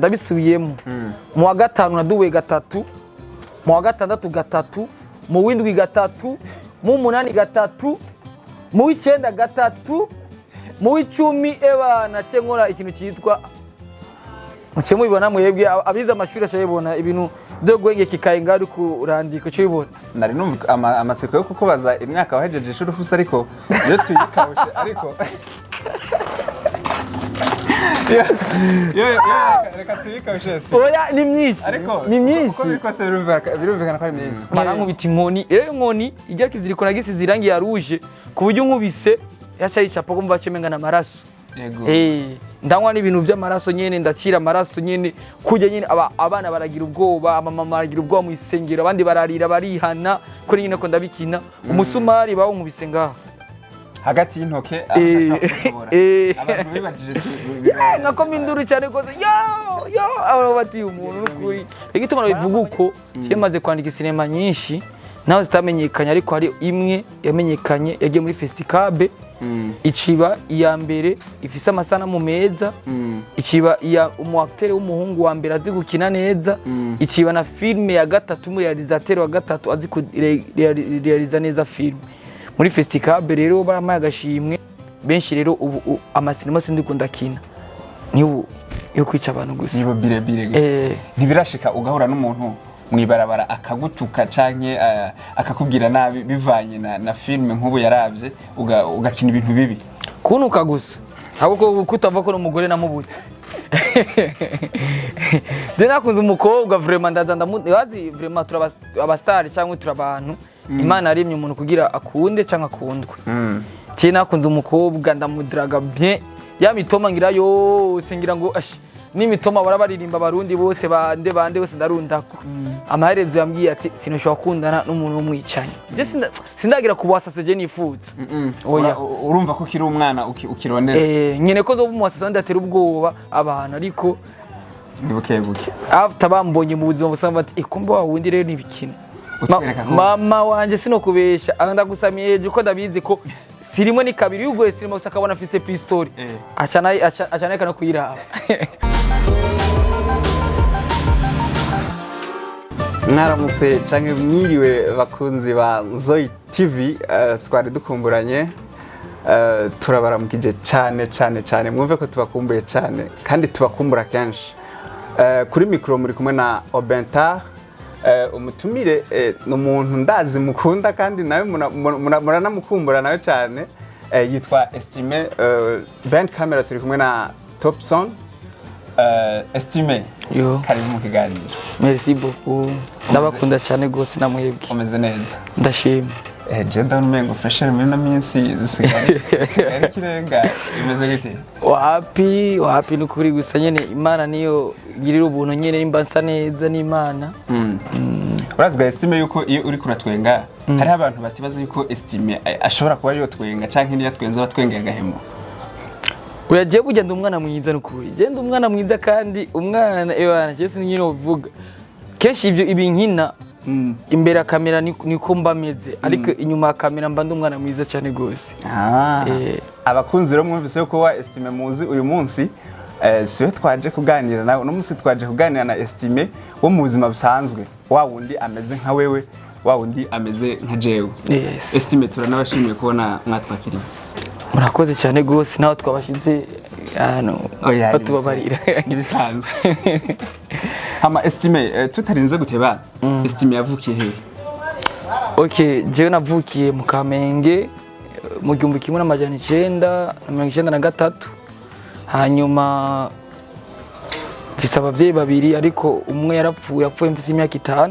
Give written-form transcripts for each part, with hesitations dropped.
Ndabisubiyemo: mu wa gatanu nadubuye gatatu, mu wa gatandatu gatatu, mu w'indwi gatatu, mu w'umunani gatatu, mu w'icenda gatatu, mu w'icumi eba naciye nkora ikintu cyitwa, muciye mubibona mwebwe abize amashuri, aca ibintu byo guhengeka ikaye ngaho uri kurandika, uca ubibona. Nari numva amatsiko yo kukubaza imyaka wahejeje ishuri ufise, ariko iyo tuyikawushe, ariko yo, reka tuyikawushe, Estime. Oya, ni myinshi. Ariko ni uko myinshi. biri kose birumvikana ko ari myinshi. Barankubita inkoni. Rero inkoni ijya kiziriko nagisize irangi ya rouge, ku buryo unkubise yaca yicapa ko mva menga amaraso. Ndanywa n'ibintu by'amaraso nyene, ndacira amaraso nyene kujya nyene abana baragira ubwoba, abamama baragira ubwoba mu isengero, abandi bararira barihana kuri nyine ko ndabikina. Umusumari bawunkubise ngaha. Hagati y'intoke aho udashobora kutobora. Abantu bibajije ati Nkakoma induru cyane rwose, yo yo, abantu bati umuntu n'ukuri. Igituma bivuga uko, je maze kwandika sinema nyinshi naho zitamenyekanye, ariko hari imwe yamenyekanye yagiye muri Festicab, iciba iya mbere ifise amasanamu meza, iciba iya umu acteur w'umuhungu wa mbere azi gukina neza, iciba na filme ya gatatu, muri réalisateur wa gatatu azi kurealiza neza filme muri Festicab. Rero barampaye agashimwe benshi. Rero ubu amasinema sindi ndakina, ni ubu yo kwica abantu gusa. Nibo birebire gusa. Ntibirashika ugahura n'umuntu mwibarabara akagutuka canke akakubwira nabi bivanye na filme nk'ubu yaravye ugakina ibintu bibi? Kunuka gusa, ahubwo kutava ko n'umugore namubutse. Je nakunze umukobwa vraiment, ndaza ndamu bazi vraiment turi abastari cyangwa turi abantu Imana yaremye umuntu kugira akunde cyangwa akundwe. Je nakunze umukobwa, ndamudraga bien, ya mitoma ngira yose, ngira ngo ash n'imitoma barabaririmba abarundi bose, bande bande bose ndarundako. Amaherezo yambwiye ati sinushobora gukundana n'umuntu w'umwicanyi. Je sindagira kubasase je nifuza. Oya. Urumva ko ukiri umwana ukirondeza. Nyene ko zoba umuwasase ndatera ubwoba abantu, ariko ni buke buke. After bambonye mu buzima busanzwe bati: "Kumbe wa wundi rero ntibikina." Utwereka ko- Mama wanje, sinokubesha, aha ndagusamiye hejuru ko ndabizi ko sirimo ni kabiri yugoye sinema gusa akabona afise pistori, aca nareka no kuyiraba. Mwaramutse canke mwiriwe bakunzi ba Zoe TV, twari dukumburanye, turabaramukije cyane cyane cyane. Mwumve ko tubakumbuye cyane kandi tubakumbura kenshi. Kuri mikoro muri kumwe na Obentar. Umutumire ni umuntu ndazi mukunda kandi nawe muranamukumbura nawe cyane, yitwa Estime. Behind camera turi kumwe na Topson. Estime, Yo. karibu mu kiganiro. Merci beaucoup, ndabakunda cyane rwose namwebwe. Umeze neza? Ndashima. Je ndabona umengo fresher muri ino minsi zisigaye ari ikirenga. Bimeze gute? Wapi wapi, ni ukuri gusa nyene Imana niyo girira ubuntu nyene, nimba nsa neza n'Imana. Urazi ga Estime yuko iyo uri kuratwenga hariho abantu batibaza yuko Estime ashobora kuba yotwenga canke niyo atwenza abatwengeye agahemo. Oya, jewe burya ndi umwana mwiza, nukuri je ndi umwana mwiza kandi umwana ewana je sinzi uvuga kenshi ibyo ibinkina imbere ya kamera niko mba meze, ariko inyuma ya kamera mba ndi umwana mwiza cyane rwose. Abakunzi rero mwumvise yuko wa Estime muzi uyu munsi siwe twaje kuganira nawe uno munsi. Twaje kuganira na Estime wo mu buzima busanzwe, wa wundi ameze nka wewe, wa wundi ameze nka jewe. Yes. Estime, turanabashimiye kubona mwatwakiriye. Murakoze cyane rwose, nawe twabashyize hano Oya, batubabarira. Ntibisanzwe. Hama Estime, tutarinze guteba, Estime yavukiye hehe? Okay, jewe navukiye mu Kamenge mu 1993. Hanyuma mfise abavyeyi babiri, ariko umwe yarapfuye, yapfuye mfise imyaka 5.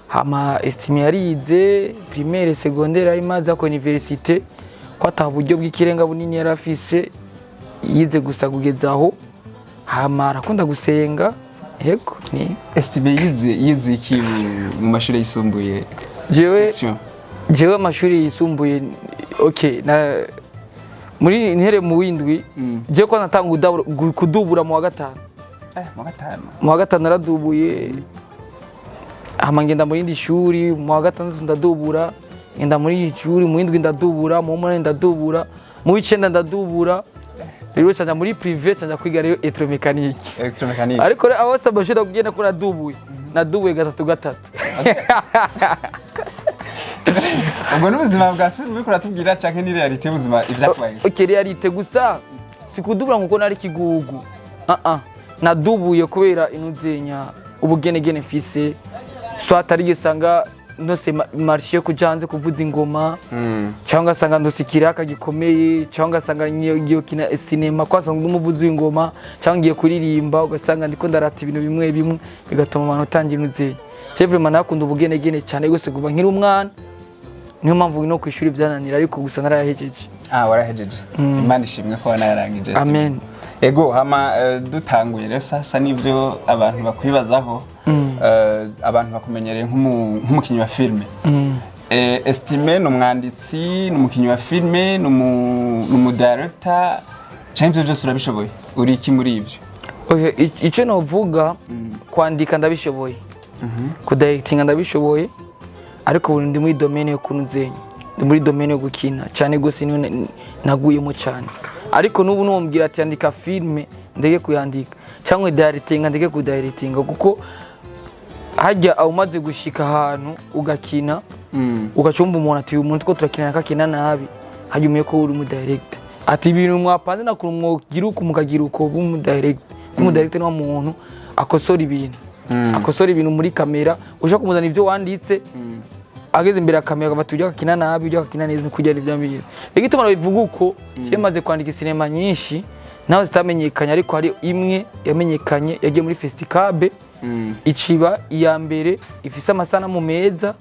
Hama Estime yarize primaire, secondaire, ayimaze ako université ko ata buryo bw'ikirenga bunini yari afise, yize gusa kugeza aho. Hama arakunda gusenga, yego ni. Estime yize iki mu mashuri yisumbuye? Jewe Section. Jewe amashuri yisumbuye, okay, na muri ntere mu windwi, jewe ko natanga kudubura mu wa gatanu. Mu wa gatanu. Mu wa gatanu naradubuye, hama ngenda mu rindi shuri. Mu wa gatandatu ndadubura, ngenda muri iri shuri. Mu windwi ndadubura, mu w'umunani ndadubura, mu w'icenda ndadubura. Rero canja muri privé, canja kwiga rero électromécanique. Électromécanique. Ariko rero aho sabashira kugenda ko nadubuye, nadubuye gatatu gatatu. Ubwo n'ubuzima bwa filime uriko uratubwira canke ni réalité y'ubuzima ivyakubaye? Ok, réalité gusa sikudubura nkuko nari kigugu. Ah ah, nadubuye kubera inuzenya ubugenegene mfise, soit ari gisanga nose marché kuja hanze kuvuza ingoma, cyangwa asanga ndose ikiraka gikomeye, cyangwa asanga ngiye gukina sinema kwa asanga ndi umuvuzi w'ingoma, cyangwa ngiye kuririmba, ugasanga ndiko ndarata ibintu bimwe bimwe bigatuma abantu utangira inuzenya. Je vraiment nakunda ubugenegene cyane gose kuva nkiri umwana, niyo mpamvu no ku ishuri byananira, ariko gusa narayahejeje. Ah, warahejeje. Imana ishimwe ko wanayarangije. Amen. Ego, hama dutanguye rero sasa n'ivyo abantu bakwibazaho. Abantu bakumenyereye nk'umukinyi wa filime. Estime ni umwanditsi, ni umukinyi wa filime, ni umudirector, canke ivyo byose urabishoboye? Uri iki muri ivyo? Okay, icyo novuga, kwandika ndabishoboye, kudirectinga ndabishoboye, ariko ubu ndi muri domaine yo kunuzenya, ndi muri domaine yo gukina cyane gose, niyo naguyemo cyane. Ariko n'ubu nuwombwira ati andika filme, ndeke kuyandika, cyangwa directinga, ndeke kudirectinga, kuko hajya aho umaze gushika ahantu ugakina, ugacumva umuntu ati uyu muntu two turakina akakina nabi, hajya umenye ko uri umu director, ati ibintu mwapanze nakuru mwogira uku mukagira uko. B'umu director, umu director ni wa muntu akosora ibintu, akosora ibintu muri kamera. Ushaka kumuzana ibyo wanditse, ageze imbere ya kamera akafata ujya akakina nabi, ujya akakina neza, kujya ibyo bintu. Igituma bivuga uko, je maze kwandika sinema nyinshi naho zitamenyekanye, ariko hari imwe yamenyekanye yagiye muri Festicabe, iciba iya mbere ifise amasanamu meza,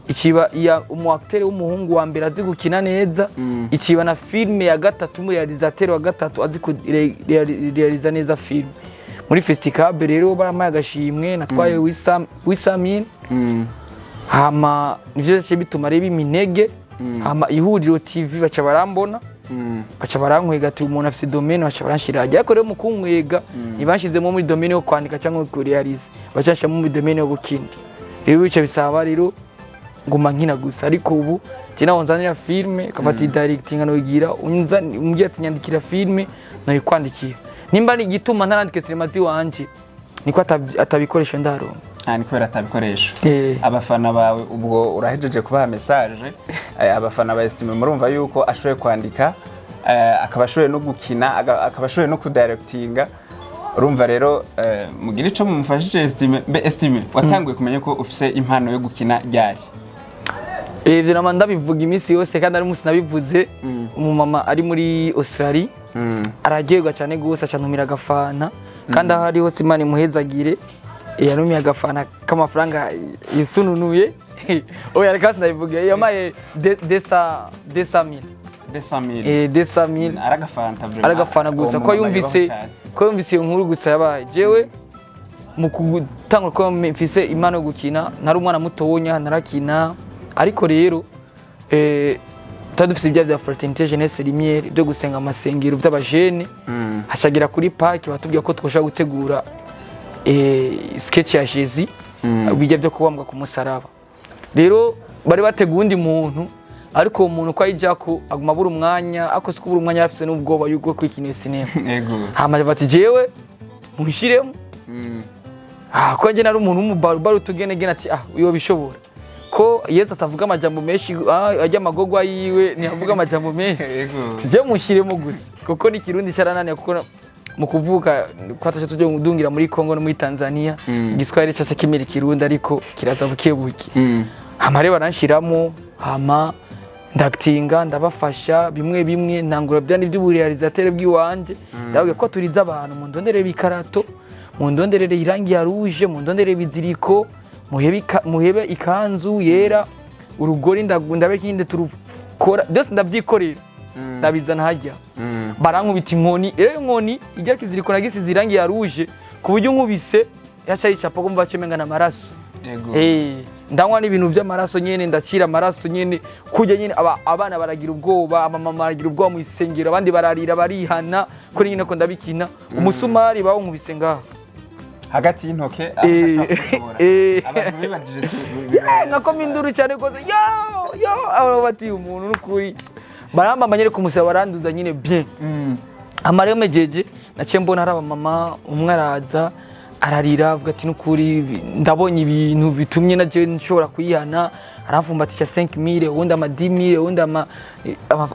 iciba iya umu acteur w'umuhungu wa mbere azi gukina neza, iciba na filme ya gatatu, muri réalisateur wa gatatu azi kurealiza neza filme muri Festicabe. Rero barampaye agashimwe, natwaye wisamine. Hama nivyo vyaciye bituma rero iminege, hama Ihuriro TV baca barambona, baca barankwega ati umuntu afise domaine, baca baranshira hajya. Ariko rero mu kunkwega ntibanshizemo muri domaine yo kwandika cyangwa kurealiza, baca banshiramo muri domaine yo gukina. Rero bica bisaba rero nguma nkina gusa. Ariko ubu je naho nzanira filme kafata directing noyigira, umbwira ati nyandikira filme, noyikwandikira. Nimba ni igituma ntarandike sinema ziwanje, niko atabikoresho ndaronka. Ah, ni kubera atabikoresho. Eh. Abafana bawe ubwo urahejeje kubaha message. Abafana ba Estime murumva yuko ashoboye kwandika, akaba ashoboye no gukina, akaba ashoboye no kudirectinga. Urumva rero mugire ico mumufashije Estime. Mbe Estime, watanguye kumenya ko ufise impano yo gukina ryari? Ivyo nama ndabivuga iminsi yose, kandi ari umunsi nabivuze, umumama ari muri Australie araryoherwa cyane gose, acantumira agafana, kandi aho ari hose Imana imuhezagire. Yantumiye agafana k'amafaranga yisununuye. Oya, reka sinabivuge, yamaye 200 000. 200,000? 200 000. Aragafanta vraiment. Aragafana gusa Uwo ko mumama yumvise yubaho cane. ko yumvise iyo nkuru gusa yabaye. Jewe mu gutangura ko mfise impano yo gukina, nari umwana mutonya narakina, ariko rero twari dufise ibya bya Fraternité Jeunesse Lumière byo gusenga, amasengero by'abajene, hacagera kuri park batubwira ko twoshobora gutegura sketch ya Jésus, bijya byo kubambwa ku musaraba. Rero bari bateguye undi muntu, ariko uwo muntu ko ayijako aguma abura umwanya, ariko si kubura umwanya, afise n'ubwoba yuko kwikina iyo sinema. Hama bati jewe munshiremo. Ah, ko njye nari umuntu w'umubarubaro utugenegene, ati ah, uyo bishobora ko Yesu atavuga amajambo menshi, ajya amagogwa yiwe ntiyavuga amajambo menshi. Tujye mushyiremo gusa kuko n'ikirundi cyarananiye, kuko mu kuvuka kwatashe tujye dungira muri Congo no muri Tanzania, igiswahili caca kimira ikirundi, ariko kiraza buke buke. Hama rero baranshiramo, hama ndakitinga, ndabafasha bimwe bimwe, ntangura byandi by'uburealisateur bw'iwanje. Ndababwira ko turiza abantu, mundonderere ibikarato, mundonderere irangi ya rouge, mundonderere ibiziriko, muhebe ikanzu yera, urugori, ndabe kindi turukora byose, ndabyikorera, ndabizana hajya. Barankubita inkoni. Rero inkoni ijya kiziriko nagisize irangi ya rouge, ku buryo unkubise yaca yicapa ko mva cemengana amaraso. Ndanywa n'ibintu by'amaraso nyene, ndacira amaraso nyene kujya nyene. Abana baragira ubwoba, abamama baragira ubwoba mu isengero, abandi bararira barihana kuri nyine ko ndabikina. Umusumari bawunkubise ngaha Hagati y'intoke aho ashobora kutobora. Abantu bibajije ati Nkakoma induru cyane rwose, yo yo, abo bati umuntu n'ukuri barambamba nyene kumusaba, baranduza nyine bien. Amara mejeje, naciye mbona hari abamama, umwe araza ararira, avuga ati: "Nukuri ndabonye ibintu bitumye na jewe nshobora kuyihana." Aramfumbatisha 5000, uwundi ama 10000, uwundi ama,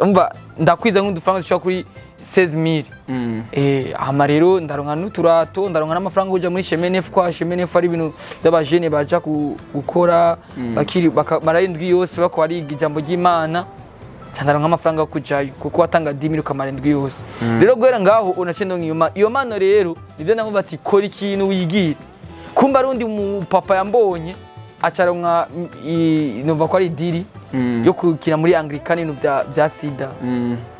umva ndakwiza nk'udufaranga dushobora kuri 16000. Hama rero ndaronka n'uturato, ndaronka n'amafaranga yo kuja muri chemin neuf, kwa chemin neuf ari ibintu z'abajene baja gukora bakiri mara indwi yose bako bariga ijambo ry'Imana. Ca ndaronka amafaranga yo kujayo, kuko watanga 10000 ukamara indwi yose. Rero guhera ngaho unaciye ndonka iyo mano. Rero nivyo navuga ati kora ikintu wigire. Kumba ari undi mu papa yambonye, acaronka numva ko ari deal yo gukina muri Anglikani, ibintu vya sida,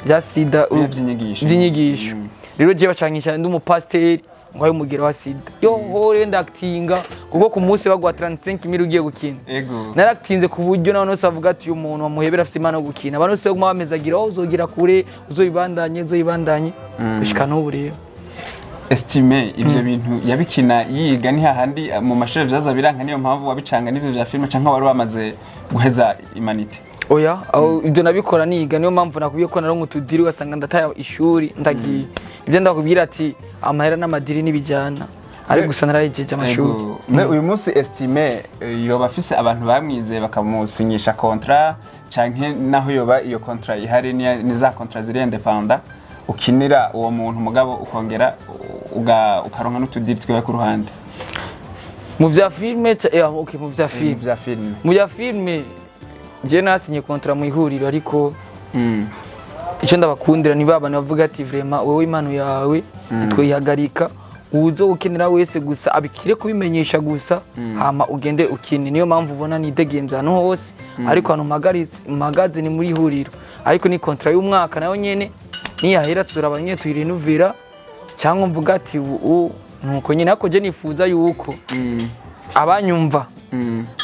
vya sida. Biriya vy'inyigisho. By'inyigisho. Rero je bacankisha ndi umupasiteri ngo ayo umugera wa sida yo hore ndakitinga, kuko ku munsi baguha 35000 ugiye gukina. Narakitinze ku buryo nawe bose bavuga ati: "Uyu muntu bamuhebera, afite impano yo gukina." Abantu bose baguma bamezagira aho uzogera kure, uzoyibandanye, uzoyibandanye gushika n'ubu rero. Estime ivyo bintu yabikina yiga, ni hahandi mu mashuri vyaza biranka, niyo mpamvu wabicanga n'ivyo vya filime, canke wari wamaze guheza humanités? Oya, aho ibyo nabikora niga. Niyo mpamvu nakubwiye ko naronka utu deal, ugasanga ndataye ishuri ndagiye. Ibyo ndakubwira ati amahera n'ama deal ntibijyana, ariko gusa narahejeje amashuri. Ego. Mbe uyu munsi Estime yoba afise abantu bamwizeye bakamusinyisha contrat, canke naho yoba iyo contrat ihari ni za contrat ziri indépendant, ukinira uwo muntu mugabo ukongera ukaronka n'utu deal twiwe ku ruhande? Mu vya filime okay, mu vya filime. Vya filime. Mu vya filime je nasinye contrat mu ihuriro, ariko icyo ndabakundira ni ba bantu bavuga ati: "Vraiment wowe impano yawe ntitwoyihagarika, uzo ukenera wese gusa abikire kubimenyesha gusa, hama ugende ukine." Niyo mpamvu ubona nidegemvya ahantu hose, ariko ahantu mpagaze ni muri ihuriro. Ariko ni contrat y'umwaka, nayo nyene niyahera tuzoraba nyene tuyirenuvera, cyangwa mvuga ati ubu nuko nyene. Ariko je nifuza yuko abanyumva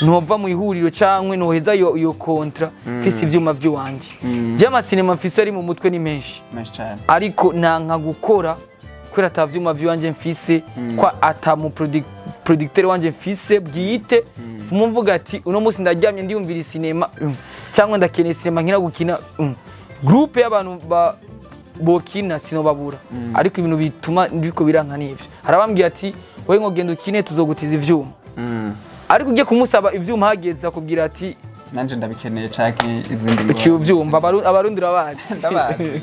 ntova mu ihuriro cyangwa noheza iyo contrat mfise ivyuma vy'iwanje. Je amasinema mfise ari mu mutwe ni menshi. Menshi cyane. Ariko nanka gukora kubera ata vyuma vy'iwanje mfise, ko ata mu producteur wanje mfise bwite. Fuma mvuga ati uno munsi ndaryamye ndiyumvira sinema, cyangwa ndakeneye sinema nkina gukina, groupe y'abantu ba bokina sinobabura. Ariko ibintu bituma ndiko biranka nivyo. Hari abambwiye ati: "Wowe ngo genda ukine, tuzogutiza ivyuma." Ariko ugiye kumusaba ivyuma hageze, akubwira ati: Nanje ndabikeneye canke izindi. "Uciye uvyumva." Abarundi urabazi. Ndabazi,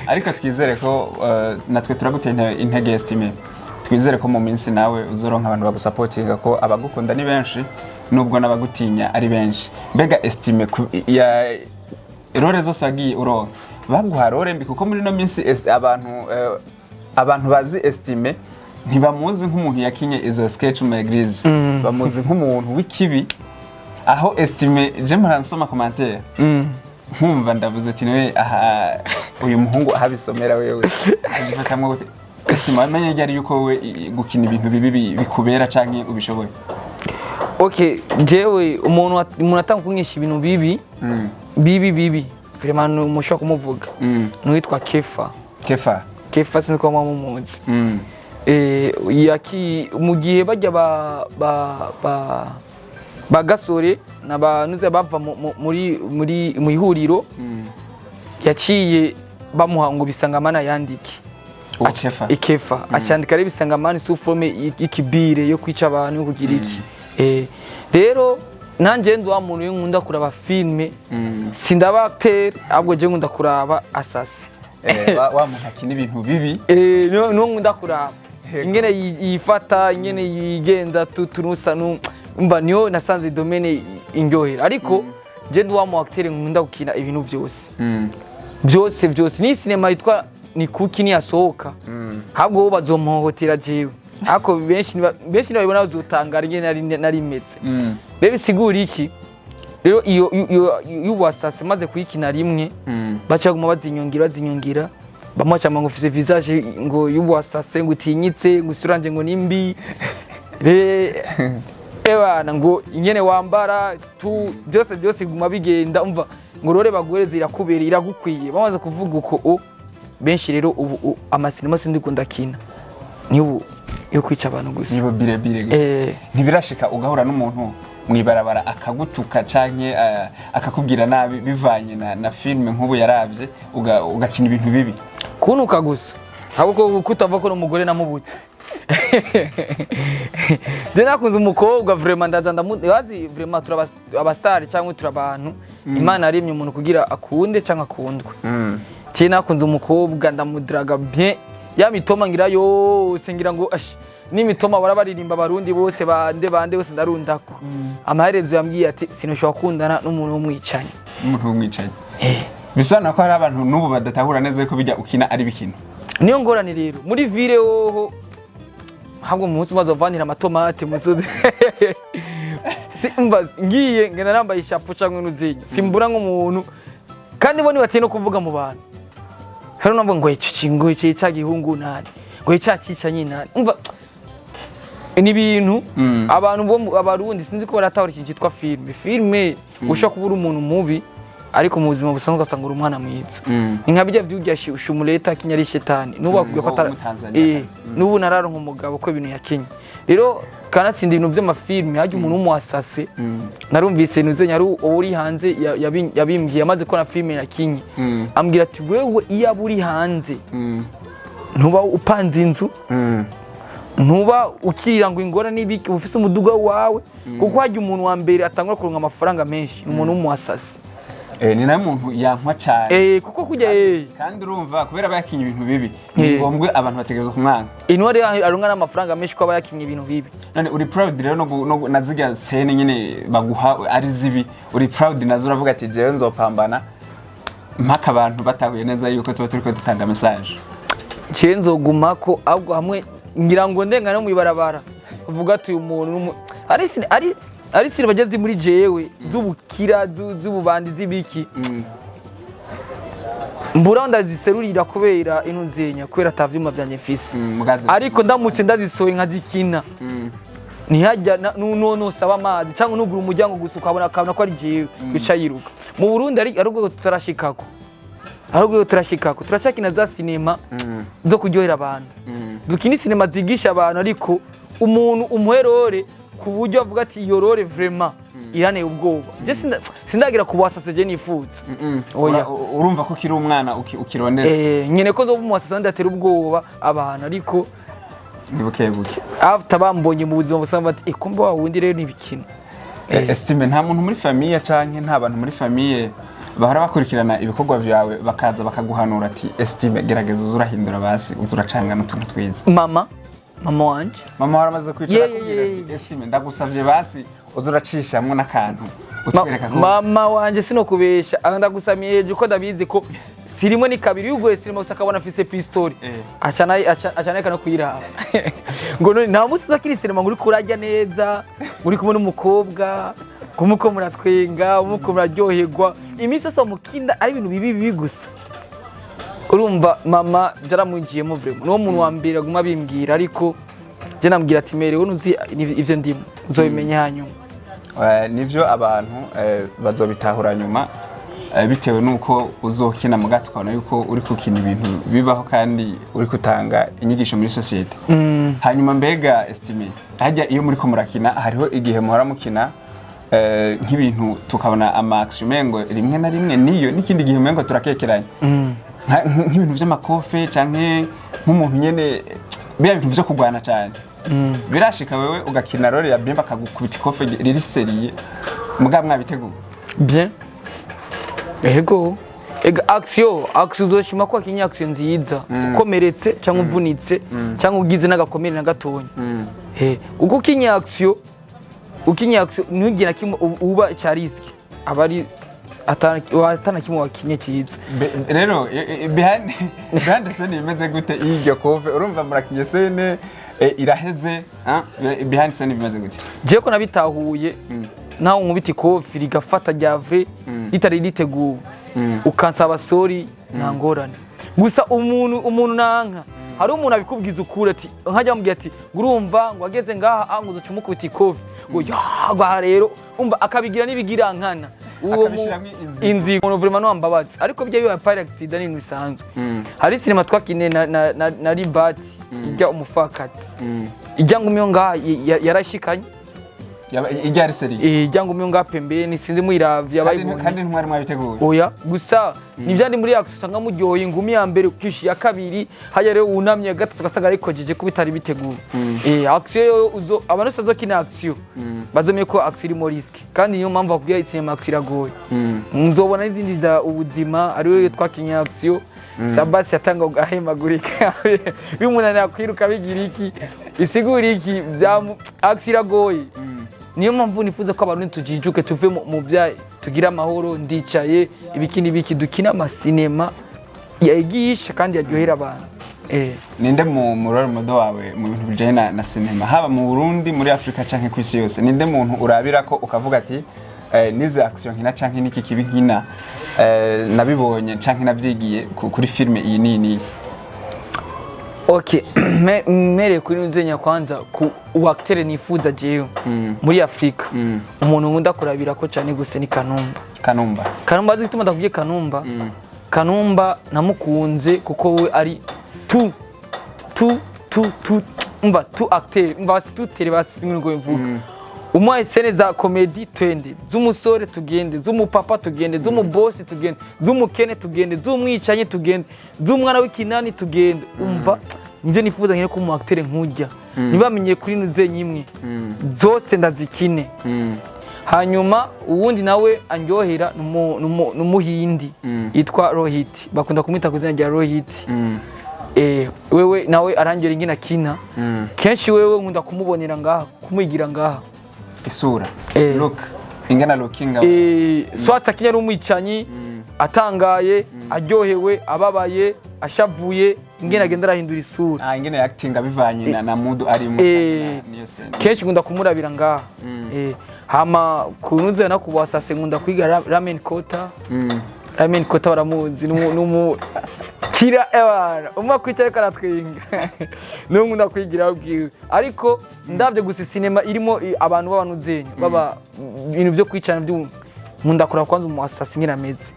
ariko twizere ko natwe turagutera intege Estime. Twizere ko mu minsi nawe uzoronka abantu bagusapotinga, ko abagukunda ni benshi nubwo n'abagutinya ari benshi. Mbega Estime, ya rôle zose wagiye uronka, baguha rôle mbi? Kuko muri ino minsi abantu bazi Estime ntibamuzi nk'umuntu yakinye izo sketch mu église, bamuzi nk'umuntu w'ikibi. Aho Estime, je mpora nsoma commentaire, nkumva ndavuze ati: "Niwe aha uyu muhungu ahabisomera wewe abifatamwo gute?" Estime, wamenye ryari yuko wowe gukina ibintu bibi bikubera canke ubishoboye? Okay, jewe umuntu atanga kunyisha ibintu bibi bibi bibi, vraiment mushobora kumuvuga, n'uwitwa Kefa. Kefa. Kefa, sinzi ko muba mumuzi. Yaki mu gihe bajya ba gasore na ba nuze bava muri mu ihuriro, yaciye bamuha ngo bisangamana yandike. Uwo Kefa? Ikefa acyandika rero bisangamana sous forme y'ikibire yo kwica abantu, yo kugira iki. Rero nanjye ndi wa muntu iyo nkunda kuraba filme, sindaba acteur, ahubwo je nkunda kuraba asasi. Wa muntu akina ibintu bibi. Niyo nkunda kuraba ingene yifata, ingene yigenza, tunusa mba niyo nasanze domaine indyohera. Ariko je ndi wa mu acteur nkunda gukina ibintu byose, byose byose. Ni sinema yitwa ni kuki niyasohoka, ahubwo bo bazompohotera jewe, ariko benshi nibabibona bazotangara ingene nari meze. Rero bisigura iki? Rero iyo y'ubwasase maze kuyikina rimwe, baca guma bazinyongira, bazinyongira, bamwe baca ngo ufise visage ngo y'ubwasase, ngo utinyitse, ngo isura yanje ngo nimbi re ebana, ngo ingene wambara tu byose byose biguma bigenda. Umva ngo rore baguhereze irakubera, iragukwiye. Bamaze kuvuga uko o benshi rero ubu amasinema sindi ndakina ni ubu yo kwica abantu gusa. Nibo birebire gusa. Ntibirashika ugahura n'umuntu mwibarabara akagutuka canke akakubwira nabi bivanye na filime nk'ubu yaravye ugakina ibintu bibi? Kunuka gusa. Ahubwo kutava ko n'umugore namubutse. Je nakunze umukobwa vraiment, ndaza ndamu bazi vraiment, turi abastar cyangwa turi abantu Imana yaremye umuntu kugira akunde cyangwa akundwe. Je nakunze umukobwa, ndamudraga bien, ya mitoma ngira yose, ngira ngo ash n'imitoma barabaririmba abarundi bose, bande bande bose ndarundako. Amaherezo yambwiye ati: "Sinushobora gukundana n'umuntu w'umwicanyi." Umuntu w'umwicanyi. Bisobanura ko hari abantu n'ubu badatahura neza ko bijya ukina ari bikino. Niyo ngorane rero muri ville hoho, ahubwo mu munsi umaze uvanira amatomate musozi. Umva, ngiye ngenda nambaye ishapo cyangwa inuzinyi, simbura nk'umuntu, kandi bo ntibatiye no kuvuga mu bantu. Hari navuga ngo iki ngo iki cya gihungu nani, ngo iki cyicanyi nani. Umva, ni ibintu abantu bo abarundi sinzi ko baratahura ikintu cyitwa filime. Filime ushobora kuba uri umuntu mubi, ariko mu buzima busanzwe ugasanga uri umwana mwiza. Ni nka bijya by'urya shumuleta kinyari shetani n'ubu bakubwiye ko wo atara mu Tanzania kazi. N'ubu nararonka umugabo ko ibintu yakinye. Rero kanatsinda ibintu by'amafilime, hajya umuntu w'umuasase narumvise nuze nyari uri hanze yabimbwiye amaze kubona filime yakinye, ambwira ati: "Wewe iyo aba uri hanze ntuba upanze inzu, ntuba ukirira ngo ingora n'ibiki, uba ufise umuduga wawe." Kuko hajya umuntu wa mbere atangura kuronka amafaranga menshi ni umuntu w'umuasase. Ni nawe muntu yankwa cyane. Kuko kujya Kandi urumva kubera aba yakinye ibintu bibi, ni ngombwa abantu bategerezwa kumwanga. Intore aronka n'amafaranga menshi ko aba yakinye ibintu bibi. None uri proud rero no, na zirya scène nyine baguha ari zibi, uri proud nazo, uravuga ati: "Jewe nzopambana mpaka abantu batahuye neza yuko tuba turiko dutanga message"? Nciye nzoguma ko ahubwo hamwe ngira ngo ndengane mu ibarabara uvuga ati uyu muntu ari sine bageze muri jewe z'ubukira z'ububandi z'ibiki, mbura ndaziserurira kubera inuzenya, kubera ata vyuma vyanje mfise. Mugaze. Ariko ndamutse ndazisohoye nkazikina, ntihajya nusaba amazi cyangwa nugura umuryango gusa ukabona akabona ko ari jewe, bica yiruka. Mu Burundi ari urwego tutarashikako, ari urwego turashikako. Turacyakina za sinema zo kuryohera abantu. Dukina sinema zigisha abantu, ariko umuntu umuherore ku buryo avuga ati: "Iyo rôle vraiment iraneye ubwoba." Je sindagira ku basase je nifuza. Oya. Urumva ko ukiri umwana ukirondeza. Nyene ko nzoba umuwasase ndatera ubwoba abantu, ariko Ni buke buke. After bambonye mu buzima busanzwe bati: "Eh, kumbe wa wundi rero n'ibikino." Estime, nta muntu muri famille canke nta bantu muri famille bahora bakurikirana ibikorwa vyawe bakaza bakaguhanura ati: "Estime, gerageza uze urahindura, basi uze uracanga n'utuntu twiza"? Mama wanje. Mama waramaze kwicara akubwira Ye, ati: ye. "Estime, ndagusavye basi uze uracishamwo n'akantu utwereka ko"? Mama wanje sinokubesha, aha ndagusamiye hejuru ko ndabizi ko sirimwe ni kabiri yugoye sinema gusa akabona afise pistori, aca no kuyiraba ngo none nta munsi uzakina sinema ngo uriko urarya neza, uri kumwe n'umukobwa, ngo muko muratwenga, muko muraryoherwa, iminsi yose mukinda ari ibintu bibi bibi gusa. Urumva mama byaramwinjiyemo vraiment, niwo muntu wa mbere aguma abimbwira, ariko je nambwira ati: "Merewe nuzi ivyo ndimo, nzobimenya hanyuma." Nivyo, abantu bazobitahura nyuma, bitewe nuko uzokina mu gato ukabona yuko uri gukina ibintu bibaho kandi uri gutanga inyigisho muri société. Hanyuma mbega Estime, hajya iyo muri ko murakina hariho igihe muhora mukina nk'ibintu tukabona ama action umengo rimwe na rimwe niyo, n'ikindi gihe umengo turakekeranya, nk'ibintu vy'amakofe canke nk'umuntu nyene biya bintu vyo kurwana cyane. Birashika wewe ugakina rôle ya bien bakagukubita ikofe riri sérieux mugabo mwabiteguye? Bien, ego ega, action uzoshima ko wakinye action nziza ukomeretse cyangwa uvunitse cyangwa ugize n'agakomere na gatonya. Kuko ukinye action ntugire na kimwe uba cya risque, aba ari atana kimwe wakinye cyiza. Rero behind the scene bimeze gute iyo iryo kofe, urumva murakinye scène iraheze, ah, behind scene bimeze gute? Je ko nabitahuye, nawe nkubita ikofi rigafata rya vrai ritari riteguwe, ukansaba sorry, nta ngorane. Gusa umuntu nanka hari umuntu abikubwiza ukuri, ati nkajya amubwira ati ngo urumva ngo ageze ngaha, ngo uzoca umukubita ikofi, ngo ya rero umva akabigira n'ibigira nkana. Uwo Akabishiramwo inzigo. Inzigo umuntu vraiment ntiwambabaza, ariko bijya biba par accident, ni ibintu bisanzwe. Hari sinema twakiniye na Libati ijya umufakazi ijya ngumiyo ngaha yarashikanye. Ijya ari série. Ijya ngumi yo ngaha pembeni, sinzi muyiravye abayibonye. Kandi ntwari mwabiteguye? Oya, gusa nivyandi muri action usanga muryoye, ingumi ya mbere ukisha, iya kabiri hajya rero wunamye, ya gatatu ugasanga arikojeje ko bitari biteguye. Action yo uzo abantu bose bazokina action bazamenye ko action irimo risque, kandi niyo mpamvu bakubwira cinema action iragoye. Nzobona n'izindi za ubuzima ariyo twakinye action, Sabasi yatanga ugahemagurika, bimunanira kwiruka, bigira iki, isigura iki byamu. Action iragoye, niyo mpamvu nifuza ko abantu tujijuke, tuve mu bya tugira amahoro, ndicaye ibiki n'ibiki, dukina amasinema yigisha kandi yaryohera abantu. Ninde mu role model wawe mu bintu bijanye na cinema, haba mu Burundi, muri Afrika canke ku isi yose? Ninde muntu urabira ko ukavuga ati nize action nkina canke niki kibi nkina, nabibonye canke navyigiye kuri filme iyi n'iyi n'iyi? Okay, mpereye kuri nzenya kwanza ku uwacteur nifuza jewe muri Afrika, umuntu nkunda kurabira ko cyane gusa ni Kanumba. Kanumba. Kanumba, azi gituma ndakubwiye Kanumba? Kanumba namukunze kuko we ari tu tu tu tu, umva, tu acteur, umva basi tu tere basi ngo mvuga umuhaye scène za comédie twende, z'umusore tugende, z'umupapa tugende, z'umubosi tugende, z'umukene tugende, z'umwicanyi tugende, z'umwana w'ikinani tugende. Umva, nivyo nifuza nkene ko umu acteur nkujya ntibamenye kuri nuzenye imwe, zose ndazikine. Hanyuma uwundi nawe andyohera n'umuhindi yitwa Rohit, bakunda kumwita ku izina rya Rohit. Wewe nawe arangera ingene akina. Kenshi wewe nkunda kumubonera ngaha, kumwigira ngaha. Isura. Eh. Look, ingana looking. Swat akinya ari umwicanyi, atangaye, aryohewe, ababaye, ashavuye, ingene agenda arahindura isura. Ah, ingene acting bivanye na mood arimo canke niyo scene. Kenshi nkunda kumurabira ngaha. Hama kunuze no kubasase nkunda kwiga Ramen Kota. Ramen Kota baramuzi, numu kira ebana umwe kwicara ariko aratwenga, niwe nkunda kwigira bwiwe. Ariko ndabye gusa sinema irimo abantu b'abantu baba ibintu byo kwicarana byo nkunda kuraba kwanza umu assassin ingene ameze.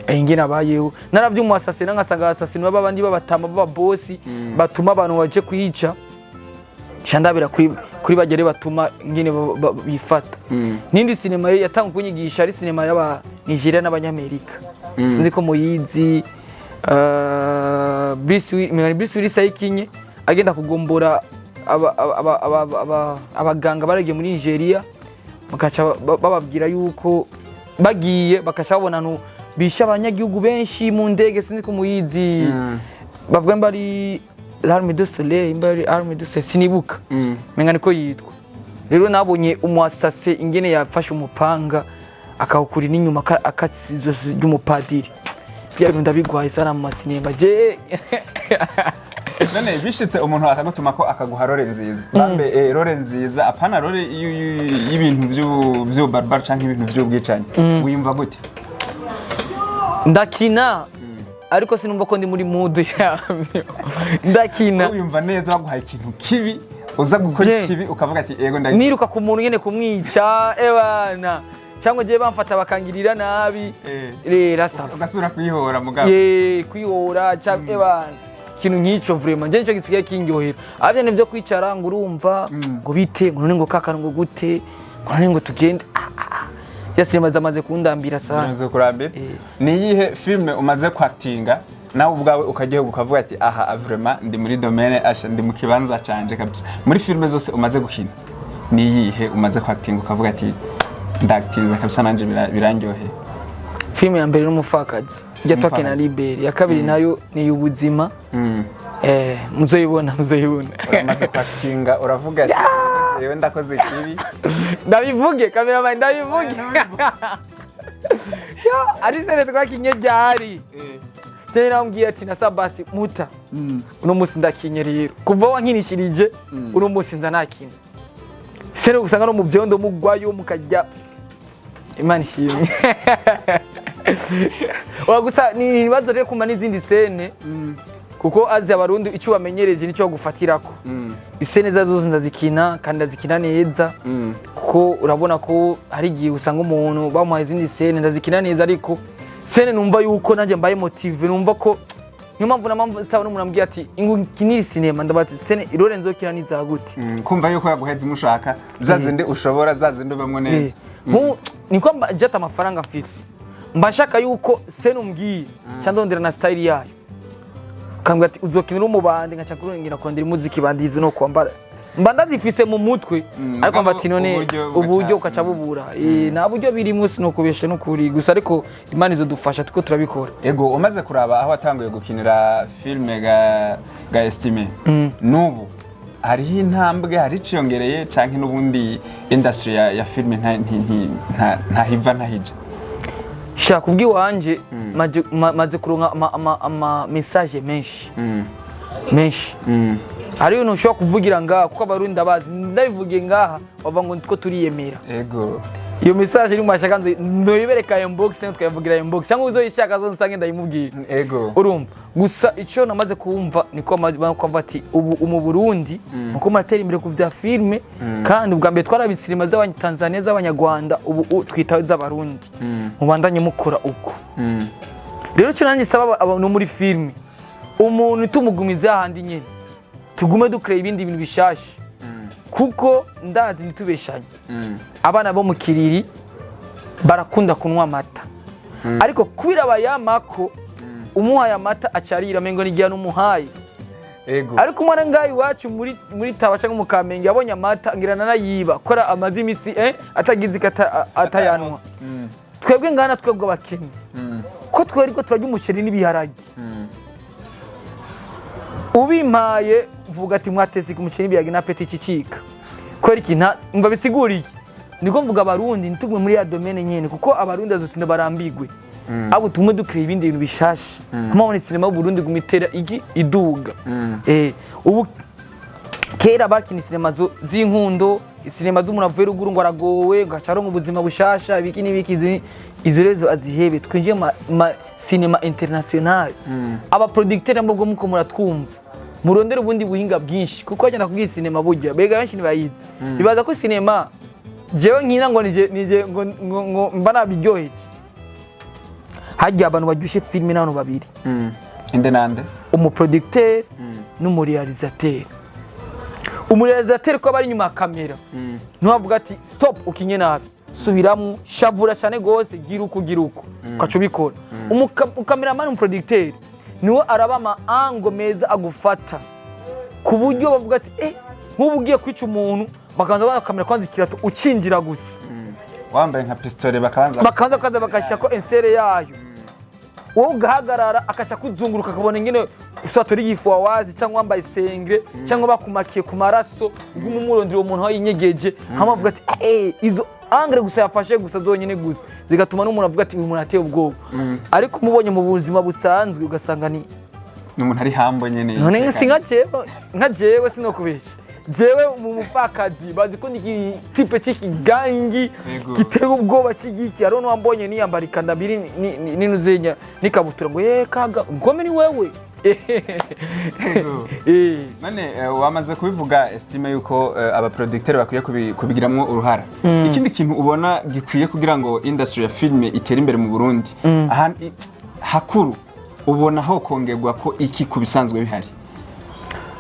Ingene abayeho, naravye umu assassin ngasanga assassin baba bandi babatama b'ababosi batuma abantu baje kwica, nca ndabira kuri bagere batuma ingene bifata. N'indi sinema yatanga kunyigisha ari sinema y'aba Nigeria n'abanyamerika, sinzi ko muyizi, Bruce Willis ayikinye agenda kugombora abaganga baragiye muri Nigeria, bakaca bababwira yuko bagiye bakaca babona ahantu bishe abanyagihugu benshi mu ndege. Sinzi ko muyizi. Bavuga mba ari L'arme de Soleil, mba ari Arme de Soleil, sinibuka. Menga niko yitwa. Rero nabonye umuasase ingene yafashe umupanga akawukura n'inyuma, akatsa izosi ry'umupadiri. Bya bintu ndabigwaye sana mu masinema je. None bishitse umuntu akagutuma ko akaguha role nziza, bambe role nziza, apana role y'ibintu vy'ububarbar canke ibintu vy'ubwicanyi, wiyumva gute? Ndakina, ariko sinumva ko ndi muri mood yabyo. Ndakina. Wiyumva neza baguhaye ikintu kibi uza gukora ikibi, ukavuga ati ego ndagiye? Niruka ku muntu nyene kumwica ebana, cyangwa ngiye bamfata bakangirira nabi. Rero ça va. Ugasubira kwihora mugabo. Ye, kwihora cyangwa ebana ikintu nk'ico, vraiment nje nico gisigaye kindyohera. Avyo nivyo kwicara ngo urumva ngo bite, ngo none ngo kakana, ngo gute, ngo none ngo tugende. Ah, ah, ah. Ya sinema zamaze kundambira sana. Zimaze kurambira. Eh. Ni iyihe filme umaze kwatinga nawe ubwawe ukagihugu ukavuga ati aha vraiment ndi muri domaine, asha ndi mu kibanza canje kabisa? Muri filme zose umaze gukina, ni iyihe umaze kwatinga ukavuga ati ndactinze kabisa, nanje birandyoheye? Filime ya mbere n'umupfakazi ijya twakina Umupfakazi. Liberi. Ya kabiri nayo ni iy'ubuzima. Muzoyibona, muzoyibona. Uramaze kwatinga uravuga ati jewe ndakoze ikibi? Ndabivuge, cameraman, ndabivuge. Ya, ari scène twakinye ryari, je namubwiye ati na Sabasi muta uno munsi ndakinye. Rero kuva wankinishirije uno munsi nza nakina scène usanga no mu vyondo mugwayo mukajya. Imana ishimwe. Wa gusa ni ibibazo rero kumva n'izindi scène, kuko azi abarundi icyo bamenyereje nicyo bagufatirako. Iscène zazo zose ndazikina kandi ndazikina neza, kuko urabona ko hari igihe usanga umuntu bamuhaye izindi scène, ndazikina neza, ariko scène numva yuko nanjye mbaye motivé, numva ko Niyo mpamvu na mpamvu nsaba n'umuntu ambwiye ati ingu kiniri sinema, ndabati scène rôle nzokina nizagute. Kumva yuko yaguheza imushaka za zindi ushobora, za zindi ubamwo neza. Nku niko jata amafaranga mfise, mba nshaka yuko scène umbwiye nca ndondera na style yayo, ukambwira ati uzokinira umubandi, nkaca kurengera kurondera imuziki bandizi no kwambara, mba ndazifise mu mutwe, ariko mba ati none uburyo uburyo ukaca bubura. Nta buryo birimo, sinokubesha n'ukuri gusa, ariko Imana izodufasha tuko turabikora. Ego, umaze kuraba aho watanguye gukinira filme ga Estime n'ubu, hariho intambwe, hari iciyongereye, canke n'ubundi industry ya filme ntahiva ntahija? Shaka kubw'iwanje, maze kuronka ama message menshi menshi. Hari ibintu ushobora kuvugira ngaha kuko Abarundi ndabazi, ndabivugiye ngaha bava ngo nitwo turiyemera. Iyo message iri mu mashaka ndoyibereka inbox, cyangwa tukayivugira inbox, cyangwa uzoyishaka azonsange ndayimubwira. Urumva gusa icyo namaze kumva niko kumva ati ubu mu Burundi muko muratera imbere ku vya filme, kandi ubwa mbere twarabiye sinema z'Abanyatanzania, z'Abanyarwanda, ubu twitaho iz'Abarundi, mubandanye mukora uko. Rero icyo nanjye saba abantu muri filme, umuntu tumugumize hahandi nyene, tugume dukreye ibindi bintu bishasha, kuko ndazi ntitubeshanye, abana bo mu Kiriri barakunda kunywa amata, ariko kubera bayamako umuhaye amata acarira mengo n'igihe n'umuhaye. Ariko umwana ngaha iwacu muri Taba cyangwa mu Kamenge yabonye amata ngira nanayiba kora amaze imisi atagize iko atayanwa. Twebwe ngana twebwe abakenyi ko twari ko turarya umuceri n'ibiharage, ubimpaye mvuga ati mwateze umuceri n'ibiharage na appétit icicika kubera iki mva bisigura iki? Niko mvuga Abarundi ntitugume muri ya domaine nyene, kuko Abarundi bazotinda barambigwe, abo tugume dukora ibindi bintu bishasha. Mpamvu sinema y'Uburundi guma itera igi iduga. Ubu kera bakina sinema z'inkundo, sinema z'umuntu avuye ruguru ngo aragowe ngo acaronka ubuzima bushasha, ibiki n'ibiki, izo rezo azihebe, twinjiye ma sinema international. Aba producteur nabwo muko muratwumva, murondere ubundi buhinga bwinshi, kuko bagenda kubwira sinema burya bega benshi ntibayizi, bibaza ko sinema jewe nkina ngo nije ngo mba nabiryoheje. Harya abantu baryoshe filime n'abantu babiri. Inde nande? Umuproducteur n'umuréalisateur. Umuréalisateur ko aba ari inyuma ya kamera, ntiwavuga ati stop, ukinye nabi, subiramo, shavura cyane gose, gira uko, gira uko, ukaca ubikora. Umukameramani, umuproducteur niwe araba ama angle meza agufata ku buryo bavuga ati nk'ubu ugiye kwica umuntu, bakabanza bakakamera kwanza ikirato ucinjira gusa. Wambaye nka pistole bakabanza. Bakabanza kaza bagashyirako insere yayo, wowe ugahagarara, akaca kuzunguruka, akabona ingene usatura igifu wawazi, cyangwa wambaye isengre, cyangwa bakumakiye ku maraso, uguma umurondera uwo muntu aho yinyegeje, hama avuga ati izo angle gusa yafashe gusa zonyine gusa zigatuma n'umuntu avuga ati uyu muntu ateye ubwoba. Ariko umubonye mu buzima busanzwe ugasanga ni Ni umuntu ari hambo nyene. None si nka jewe sinokubesha, jewe mu mupfakazi bazi ko ni igitype cy'ikigangi giteye ubwoba cy'igiki. Hariho n'uwambonye niyambara ikandambiri n'inuzenya n'ikabutura ngo ye kaga ngome ni wewe. None wamaze kubivuga Estime yuko abaproducteur bakwiye kubigiramwo uruhara. Ikindi kintu ubona gikwiye kugira ngo industry ya filme itere imbere mu Burundi, aha hakuru ubona ho kongerwa ko iki ku bisanzwe bihari?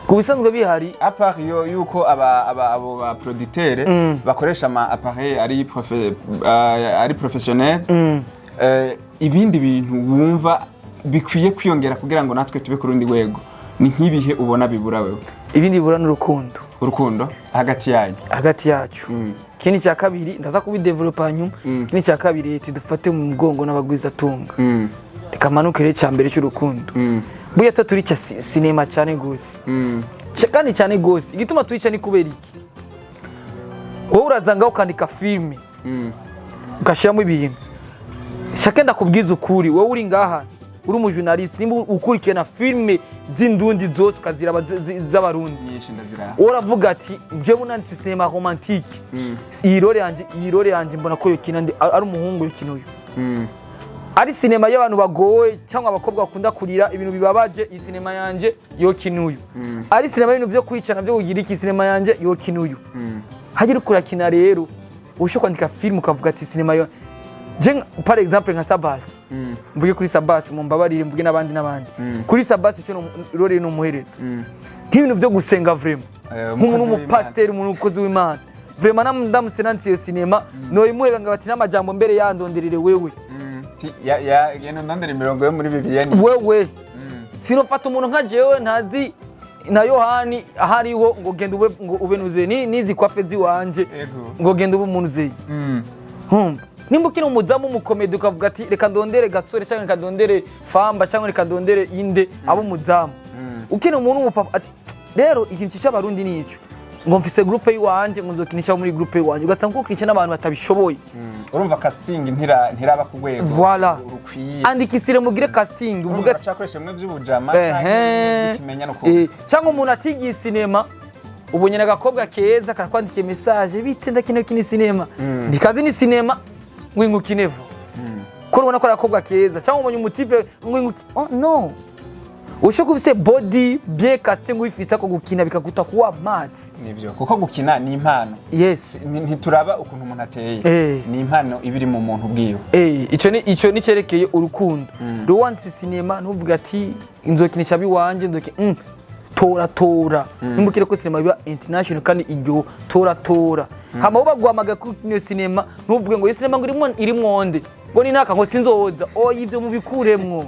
Ku bisanzwe bihari? À part yo yuko aba abo ba producteur bakoresha ama appareil ari professionnel, ibindi bintu wumva bikwiye kwiyongera kugira ngo natwe tube ku rundi rwego ni nk'ibihe ubona bibura wewe? Ibindi bibura n'urukundo. Urukundo hagati yanyu. Hagati yacu. Ikindi cya kabiri ndaza kubidevelopa nyuma. Ikindi cya kabiri, leta idufate mu mugongo n'abagwizatunga. Reka manuke rero icya mbere cy'urukundo. Burya tuba turica sinema cyane gose. Kandi cyane gose. Igituma tuyica ni kubera iki? Wowe uraza ngaho ukandika filime, ugashyiramo ibintu shake. Ndakubwiza ukuri, wowe uri ngaha uri umujournaliste, nimba ukurikirana filime z'indundi zose ukaziraba z'Abarundi, Nyinshi ndaziraba. Wowe uravuga ati njyewe nanditse sinema romantique, iyi rôle yanjye mbona ko yokina ari umuhungu yokina uyu, ari sinema y'abantu bagowe cyangwa abakobwa bakunda kurira ibintu bibabaje, iyi sinema yanjye yokina uyu, ari sinema y'ibintu byo kwicana byo kugira iki, sinema yanjye yokina uyu. Hajya uriko urakina rero, ushobora kwandika filime ukavuga ati sinema yo Je par exemple nka Sabasi, mvuge kuri Sabasi, mumbabarire, mvuge n'abandi n'abandi, kuri Sabasi icyo role numuhereza nk'ibintu byo gusenga vraiment, nk'umuntu umukozi. W'umupasiteri, umuntu umukozi w'Imana vraiment, ndamutse nanditse iyo sinema noyimuhera ngo bati n'amajambo mbere yandonderere wewe. Ya genda ndondera imirongo yo muri Bibiliya ni Wewe sinofata umuntu nka jewe ntazi na Yohani ahariho ngo genda ube, ngo ube nuze ni nizi kwafe ziwanje, ngo genda ube umuntu uzeye. Nkumva nimba ukina umuzamu w'umukomedi, ukavuga ati reka ndondere Gasore, cyangwa reka ndondere Famba, cyangwa reka ndondere inde abo umuzamu. Ukina umuntu w'umupapa ati rero ikintu cica Abarundi ni ico, ngo mfise groupe yiwanje, ngo nzokinisha muri groupe yiwanje, ugasanga uko ukinisha n'abantu batabishoboye. Urumva casting ntiraba ku rwego Voilà. rukwiye. Andikisire, mugire casting, uvuga Urumva ati baracakoresha bimwe by'ubujama canke by'ikimenyane ukuntu. Cyangwa umuntu atigiye sinema, ubonye agakobwa keza karakwandikiye message: "Bite, ndakina kini sinema." Ntikazi ni sinema ngo ingukinevo ko ubona ko ari agakobwa keza, cyangwa ubonye umutipe ngo inguki. Oh no, ushobora kuba ufise body bien, casting uyifise, ako gukina bikaguta kuwa amazi. Nivyo, kuko gukina ni impano. Ntituraba ukuntu umuntu ateye, ni impano iba iri mu muntu bwiwe. Ico ni cerekeye urukundo. Rero wanditse sinema, ntuvuge ati nzokinisha abiwanje, nzoki tora tora. Nimba ukire ko sinema biba international kandi iryo tora tora, hama bo baguhamagaye kuri iyo sinema, ntuvuge ngo iyo sinema ngo irimo irimwo nde, ngo ni naka, ngo sinzoza. Oya, ivyo mubikuremwo,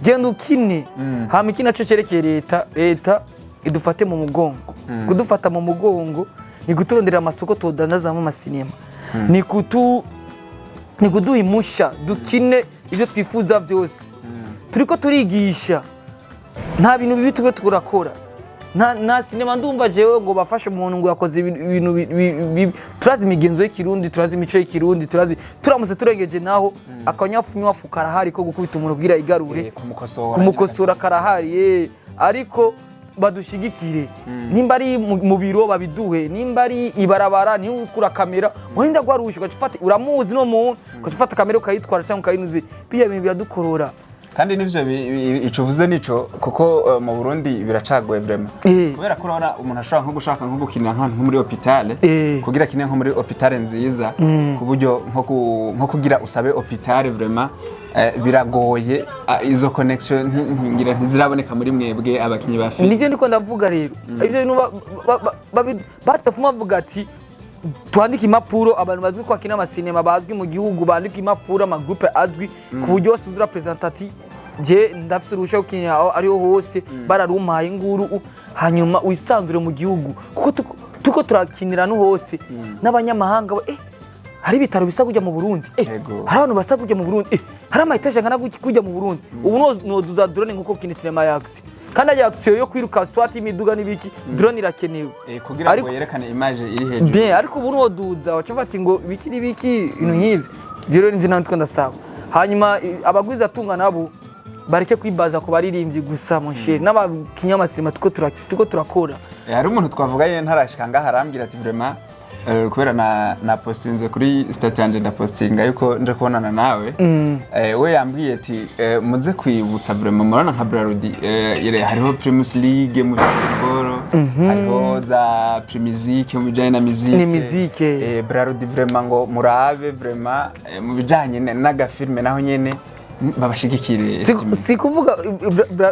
genda ukine. Hama iki naco cerekeye leta, leta idufate mu mugongo. Kudufata mu mugongo ni kuturondera amasoko tudandazamo amasinema, ni kuduha imusha dukine ibyo twifuza byose. Turiko turigisha, nta bintu bibi turiko turakora. Nta sinema ndumva jewe ngo bafashe umuntu ngo yakoze ibintu bibi. Turazi imigenzo y'ikirundi, turazi imico y'ikirundi, turazi turamutse turengeje naho akanyafunywafu karahari ko gukubita umuntu kugira igarure. Kumukosora. Kumukosora karahari, ye. Ariko badushigikire, nimba ari mu biro babiduhe, nimba ari ibarabara niho ukura kamera ngo ninda gwarusha, ugaca ufata uramuzi no muntu, ugaca ufata kamera ukayitwara cyangwa ukayinuze, biya bintu biradukorora. Kandi nivyo ico uvuze nico, kuko mu Burundi biracagoye vraiment, kubera ko urabona umuntu ashobora nko gushaka nko gukinira nko muri hôpital, kugira akine nko muri hôpital nziza, ku buryo nko kugira usabe hôpital vraiment biragoye. Izo connection ngira ntiziraboneka muri mwebwe abakinyi ba film. Nivyo ndiko ndavuga rero, ivyo bintu batafuma bavuga ati twandike impapuro, abantu bazwi ko bakina amasinema bazwi mu gihugu bandike impapuro, amagroupe azwi ku buryo wose uzura present ati je ndafise uruhusha rwo gukinira aho ariho hose, bararumpaye nguru hanyuma wisanzure mu gihugu, kuko tuko turakinira no hose n'abanyamahanga hari ibitaro bisa kujya mu Burundi, hari abantu basa kujya mu Burundi, hari ama étage angana gutya kujya mu Burundi. Ubu noduza drone nkuko kina sinema ya action, kandi ya action yo kwiruka swat imiduga n'ibiki, drone irakenewe. Kugira ngo yerekane image iri hejuru. Bien, ariko ubu noduza waca ufata ngo ibiki n'ibiki, ibintu nk'ivyo. Ivyo rero nivyo nandiko ndasaba. Hanyuma abagwiza tunga nabo bareke kwibaza ku baririmbyi gusa, mon cher, n'abakinyamasima tuko turakora. Hari umuntu twavuganye ntarashika ngaha, arambwira ati vraiment kubera na postinze kuri statut yanje, ndapostinga yuko nje kubonana nawe, we yambwiye ati muze kwibutsa vraiment, murabona nka Brarudi hariho Primus League mu football, hariho za Primusic mu bijanye na musique. Ni musique. Brarudi vraiment ngo murabe vraiment mu bijanye n'agafilme naho nyene babashigikire. Si kuvuga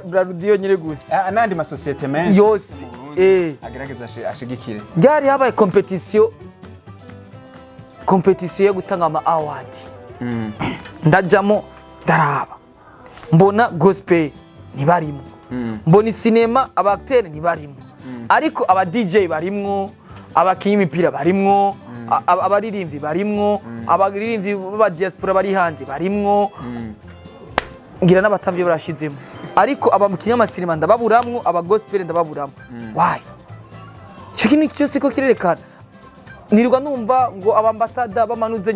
Brarudi yonyine gusa. Ah, n'andi masosiyete menshi Yose, mu Burundi agerageza ashigikire. Byari habaye competition yo gutanga ama award, ndajamo ndaraba, mbona gospel ntibarimo, mbona isinema aba acteur ntibarimo, ariko aba DJ barimwo, abakinyi b'imipira barimwo, abaririmbyi barimwo, abaririmbyi b'aba diaspora bari hanze barimwo, ngira n'abatambyi barashizemo, ariko abakinyi b'amasinema ndababuramwo, aba gospel ndababuramwo. Why? Ico kintu cyose ko kirerekana, nirirwa numva ngo abambasada bamanuze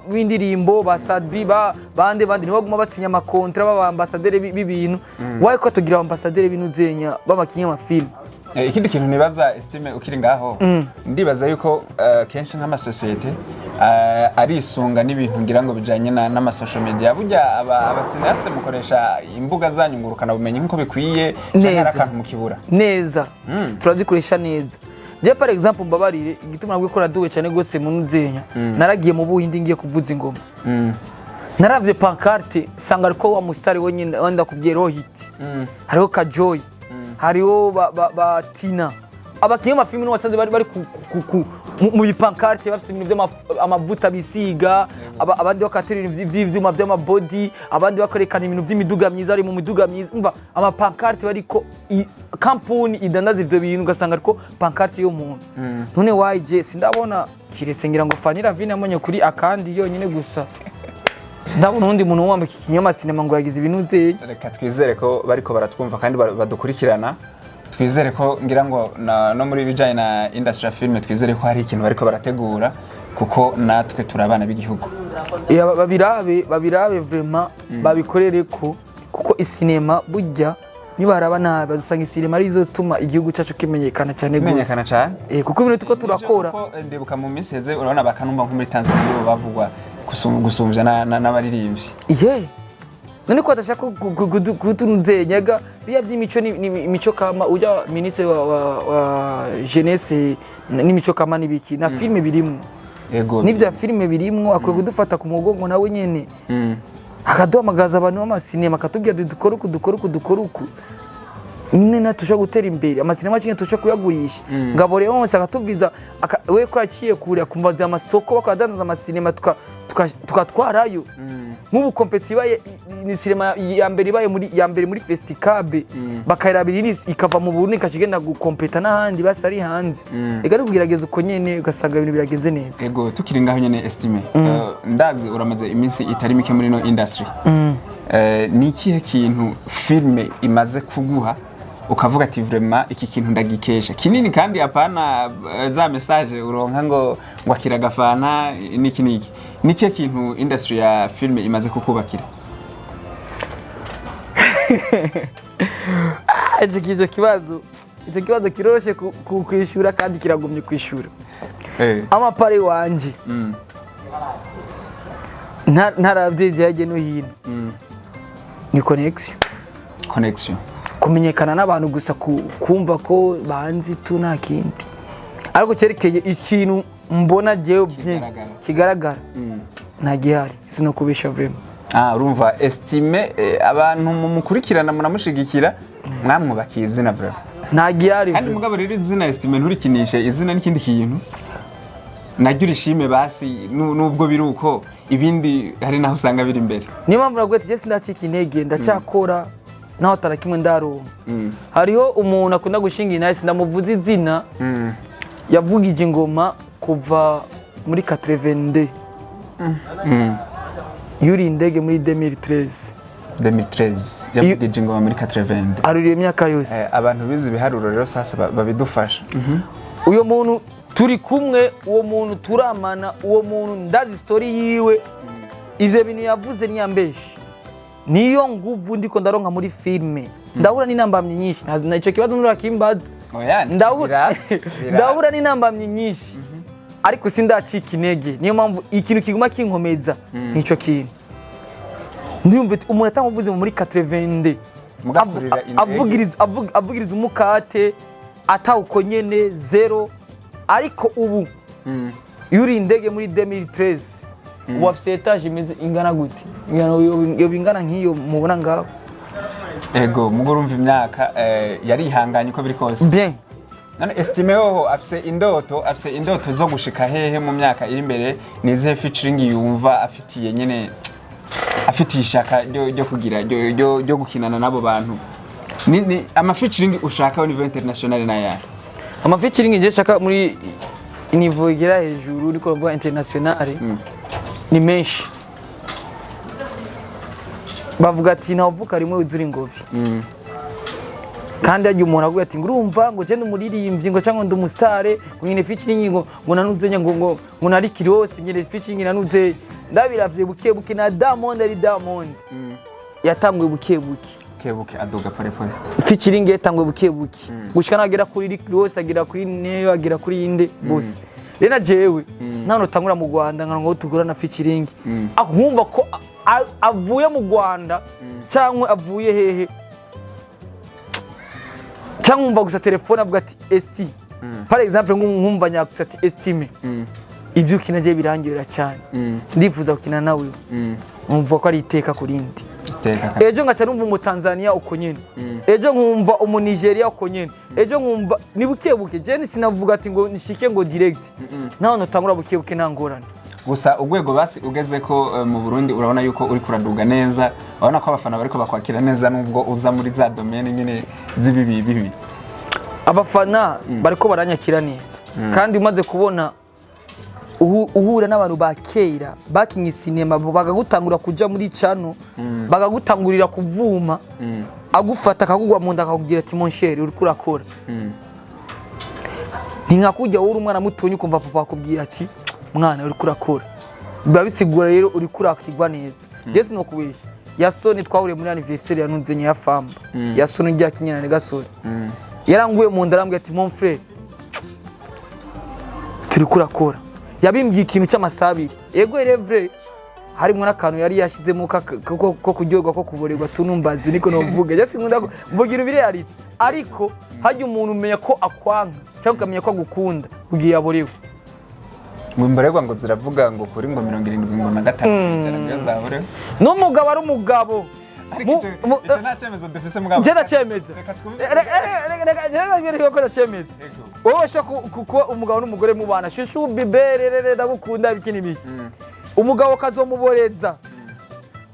b'indirimbo ba Sadbi ba bande bande nibo baguma basinya amakontra b'abambasaderi b'ibintu. Why ko tugira abambasaderi b'inuzenya b'abakinyi b'amafilm? Ikindi kintu nibaza, Estime, ukiri ngaho, ndibaza yuko kenshi nk'amasosiyete arisunga n'ibintu ngira ngo bijanye n'amasocial media. Burya aba cinéaste mukoresha imbuga zanyu ngurukana bumenyi nk'uko bikwiye, canke hari Neza. akantu mukibura? Neza, turazikoresha neza. Je par exemple, mbabarire, igituma nabwo ko naduwe cyane gose mu nuzenya, naragiye mu Buhindi ngiye kuvuza ingoma. Naravye pancarte, sanga ariko wa musitari wenyine wenda kubwiye Rohit, hariho Kajoy, hariho ba Tina, abakinnyi b'amafilimi wasanze bari mu bipancarte bafite ibintu by'amavuta bisiga, abandi bakatira ibintu vy'ivyuma by'amabody, abandi bakorekana ibintu by'imiduga myiza, ari mu miduga myiza. Umva, amapancarte bariko kampuni idandaza ivyo bintu, ugasanga ariko pancarte y'umuntu. None wayije sindabona, kiretse ngira ngo Fanny Lavine yamonye kuri akandi yonyine gusa, sindabona uwundi muntu wambaye ikinyoma sinema ngo yagize ibintu vye. Reka twizere ko bariko baratwumva kandi badukurikirana. Twizere ko ngira ngo no muri bijanye na industry ya film, twizere ko hari ikintu bariko barategura, kuko natwe turi abana b'igihugu. Ya, babirabe vraiment, babikorere ko, kuko isinema burya nibaraba nabi bazosanga isinema ari izotuma igihugu cyacu kimenyekana cyane gose. Kimenyekana cyane. Kuko ibintu tuko turakora. Kuko, ndibuka mu minsi heze, urabona bakanumva nko muri Tanzania bo bavugwa gusumvya n'abaririmbyi. Ye, none ko badashaka kutunzenyaga biya by'imico ni imico kama, ujya ministre wa jeunesse n'imico kama n'ibiki na filme birimwo. N'ivya filime birimwo, akwiye kudufata ku mugongo nawe nyene, akaduhamagaza abantu b'amasinema, akatubwira ati dukore uku, dukore uku, dukore uku nyine, natwe tushobora gutera imbere, amasinema kimwe tushobora kuyagurisha. Ngabo rero wese akatubwiza we ko yaciye kure, akumva amasoko bakadandaza amasinema, tukatwarayo. Nk'ubu compétition ibaye, ni sinema ya mbere ibaye muri ya mbere muri Festicab, bakayirabira iri ikava mu Burundi, ikaca igenda gukompeta n'ahandi basi ari hanze. Ega ari kugerageza uko nyene, ugasanga ibintu biragenze neza. Ego, tukiri ngaho nyene, Estime, ndazi uramaze iminsi itari mike muri no industry. Ni ikihe kintu filme imaze kuguha ukavuga ati vraiment iki kintu ndagikesha kinini, kandi apana za message uronka ngo akira gafana niki niki? Ni ikihe kintu industry ya filme imaze kukubakira? Icyo kibazo kiroroshe kwishura kandi kiragumye kwishura. Amapare wanje ntaravye hirya no hino, ni connection. Connection. Kumenyekana n'abantu gusa, kumva ko banzi tu, nta kindi. Ariko cyerekeye ikintu mbona jewe bien Kigaragara. kigaragara, nta gihari, sinokubesha vraiment. Ah, urumva Estime, abantu mumukurikirana, munamushigikira, mwamwubakiye izina vraiment. Nta gihari Kandi vraiment. mugabo rero izina Estime nturikinishe, izina n'ikindi kintu naryo urishime basi, nubwo biri uko, ibindi hari naho usanga biri imbere. Niyo mpamvu navuga ati je sindacika intege, ndacyakora naho atara kimwe ndaronka. Hariho umuntu akunda gushinga inasi, ndamuvuza izina, yavugije ingoma kuva muri 82, yuriye indege muri 2013. 2013 yavugije ingoma muri 82. Aruriye imyaka yose. Abantu bize ibiharuro rero sasa babidufasha. Uyo muntu turi kumwe, uwo muntu turamana, uwo muntu ndazi story yiwe. Ivyo bintu yavuze ntiyambeshe, niyo nguvu ndiko ndaronka muri filme. Ndahura n'intambamyi nyinshi. Ico kibazo nturakimbaza. Oya. Biraza, biraza. Ndahura n'intambamyi nyinshi, ariko sindacika intege. Niyo mpamvu ikintu kiguma kinkomeza nico kintu ndiyumva ati umuntu atamuvuze muri 82 Mugakurira indege. Avugiriza umukate atawuko nyene zero, ariko ubu yuri indege muri 2013, ubu afise étage imeze ingana gute? Yoba ingana nk'iyo mubona ngaho. Ego, mugo urumva imyaka, yarihanganye uko biri kose. Bien. None Estime hoho afise indoto zo gushika hehe mu myaka iri imbere? Ni izihe featuring yumva afitiye nyene, afitiye ishaka ryo kugira ryo gukinana n'abo bantu? Ni ama featuring ushaka au niveau international na yahe? Ama featuring nje nshaka muri niveau igera hejuru, uriko uravuga international, ni menshi. Bavuga ati ntawuvuka rimwe wuzura ingobyi. Kandi hagiye umuntu avuga ati ngo urumva ngo je ndi umuririmbyi, ngo cyangwa ndi umusitare, ngo nyine featuring ngo nanuze ngo nari kirose nyine featuring nanuze. Ndabiravye buke buke, na Diamond ari Diamond yatanguye buke buke. Kebuke aduga pole pole. Featuring yatanguye buke buke gushika nagera kuri Rick Ross, agera kuri Neo, agera kuri inde bose. Rero na jewe nta tangura mu Rwanda nka ngo tugura na featuring, akumva ko avuye mu Rwanda cyangwa avuye hehe, cyangwa nkumva gusa telefone avuga ati esti, par exemple nkumva nyakusa ati Estime, ivyo ukina je birangirira cyane, ndifuza gukina nawe. Numva ko ari iteka ku rindi. Iteka kandi. Ejo ngaca numva umutanzania uko nyene, ejo nkumva umunigeria uko nyene, ejo nkumva ni buke buke. Je sinavuga ati ngo nishike ngo direct, naho notangura buke buke, nta ngorane. Gusa urwego basi ugeze ko mu Burundi, urabona yuko uri kuraduga neza, urabona ko abafana bariko bakwakira neza nubwo uza muri za domaine nyine z'ibibi bibi. Abafana bariko baranyakira neza, kandi umaze kubona uhura n'abantu ba kera bakinye sinema, bakagutangura kuja muri cano, bakagutangurira kuvuma, agufata akakugwa mu nda, akakubwira ati: "Mon cher, uriko urakora." Ni nka kujya wowe uri umwana mutonya ukumva papa akubwira ati: "Mwana, uriko urakora." Biba bisigura rero uriko urakigwa neza. Njye sinokubeshya, Yasoni twahuriye muri anniversaire ya Ntunzenye ya Famba, Yasoni rya Kinyana Gasore, yaranguye mu nda, arambwira ati: "Mon frère, turi kurakora." Yabimbwiye ikintu cy'amasaha 2. Yego, erevre harimo n'akantu yari yashyizemo ko kuryoherwa, ko kuborerwa, tunumbazi niko novuga. Je sinkunda mvugira ibireality, ariko hajya umuntu umenya ko akwanka cyangwa ukamenya ko agukunda kugiye yaborewe. Ngo imborerwa ngo ziravuga ngo kuri ngo 75% niyo zaborewe. N'umugabo ari umugabo. Ariko icyo nta cyemezo dufise mugabo. Njye ndacyemeza. Reka twumve. Reka ko ndacyemeza. Yego. Wowe ushaka kuba umugabo n'umugore mubana, chouchou, bébé, rerere, ndagukunda, ibiki n'ibiki, umugabo ukazomuboreza,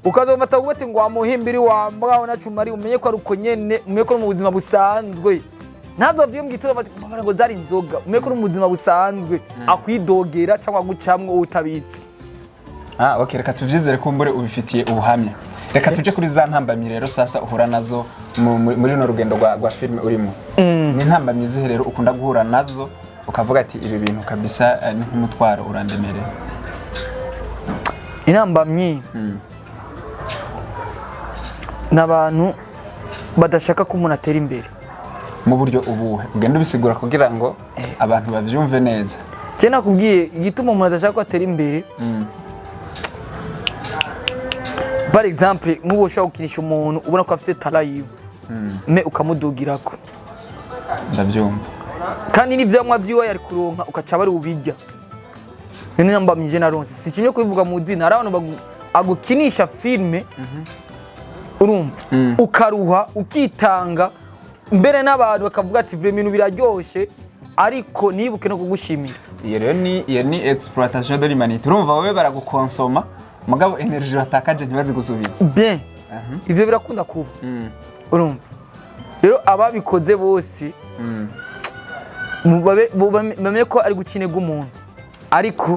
ukazomufata ati ngo wamuhimbiri wambwa unacumari, umenye ko ari uko nyene, umenye ko no mu buzima busanzwe ntazovye mu gitondo bati "Mbabara ngo zari inzoga." Umenye ko no mu buzima busanzwe akwidogera cyangwa agucamwo utabitse. Ah, okay, reka tuvyizere kumbure ubifitiye ubuhamya. Reka tuje kuri za ntambamyi rero sasa uhura nazo muri runo rugendo rwa filime urimo. Ni intambamyi zihe rero ukunda guhura nazo ukavuga ati: "Ibi bintu kabisa ni nk'umutwaro urandemereye"? Intambamyi ni abantu badashaka ko umuntu atera imbere. Mu buryo ubuhe? Ugenda ubisigura kugira ngo abantu bavyumve neza. Njye nakubwiye igituma umuntu adashaka ko atera imbere. Par exemple, nk'ubu ushobora gukinisha umuntu ubona ko afite talent yiwe, mais ukamudugirako. Ndabyumva. Kandi n'ivyamwa vyiwe yari kuronka ukaca bari ubirya. Iyo ni ntambamyi je naronse, si kimwe kubivuga mu zina. Hari abantu agukinisha filme, urumva, ukaruha, ukitanga, mbere n'abantu bakavuga ati: "Vyo ibintu biraryoshe," ariko nibuke no kugushimira. Iyo rero ni iyo ni exploitation de l'humanité. Urumva wowe baragukonsoma, mugabo energy batakaje ntibazigusubize. Bien, ivyo birakunda kuba. Urumva rero ababikoze bose bamenye ko ari gukinirwa umuntu, ariko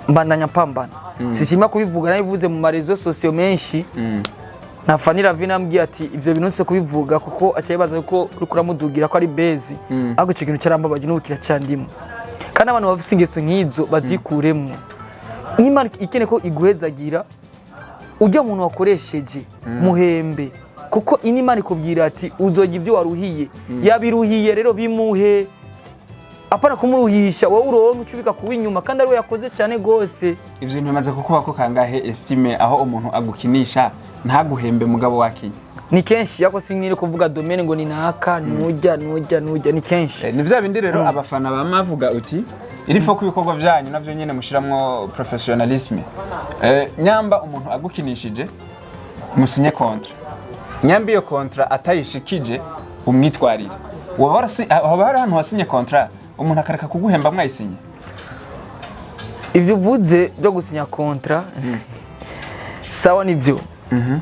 mbandanya mpambana. Sishima kubivuga, nabivuze mu ma réseaux sociaux menshi na Fanny Lavine ambwiye ati: "Ivyo bintu nse kubivuga," kuko aca yibaza ko uriko uramudugira ko ari bezi. Ariko ico kintu carambabaje, n'ubu kiracandimo. Kandi abantu bafise ingeso nk'izo bazikuremwo. N'Imana ikeneye ko iguhezagira, ujya muntu wakoresheje muhembe, kuko ino Imana ikubwira ati: "Uzojya ibyo waruhiye." Yabiruhiye rero bimuhe, apana kumuruhisha wowe uronke ucubika kuba inyuma kandi ariwe yakoze cyane gose. Ivyo bintu bimaze kukuba ko kangahe, Estime, aho umuntu agukinisha ntaguhembe mugabo wakinye? Ni kenshi, yako sinkiri kuvuga domaine ngo ni naka, nujya nujya nujya, ni kenshi. Ni vya bindi rero abafana bamavuga uti iri fo ku bikorwa byanyu navyo nyene mushiramwo professionnalisme. Nyamba umuntu agukinishije musinye contrat, nyamba iyo contrat atayishikije umwitwarire. Woba hari ahantu wasinye contrat umuntu akareka kuguhemba mwayisinye? Ivyo uvuze byo gusinya contrat, sawa, nivyo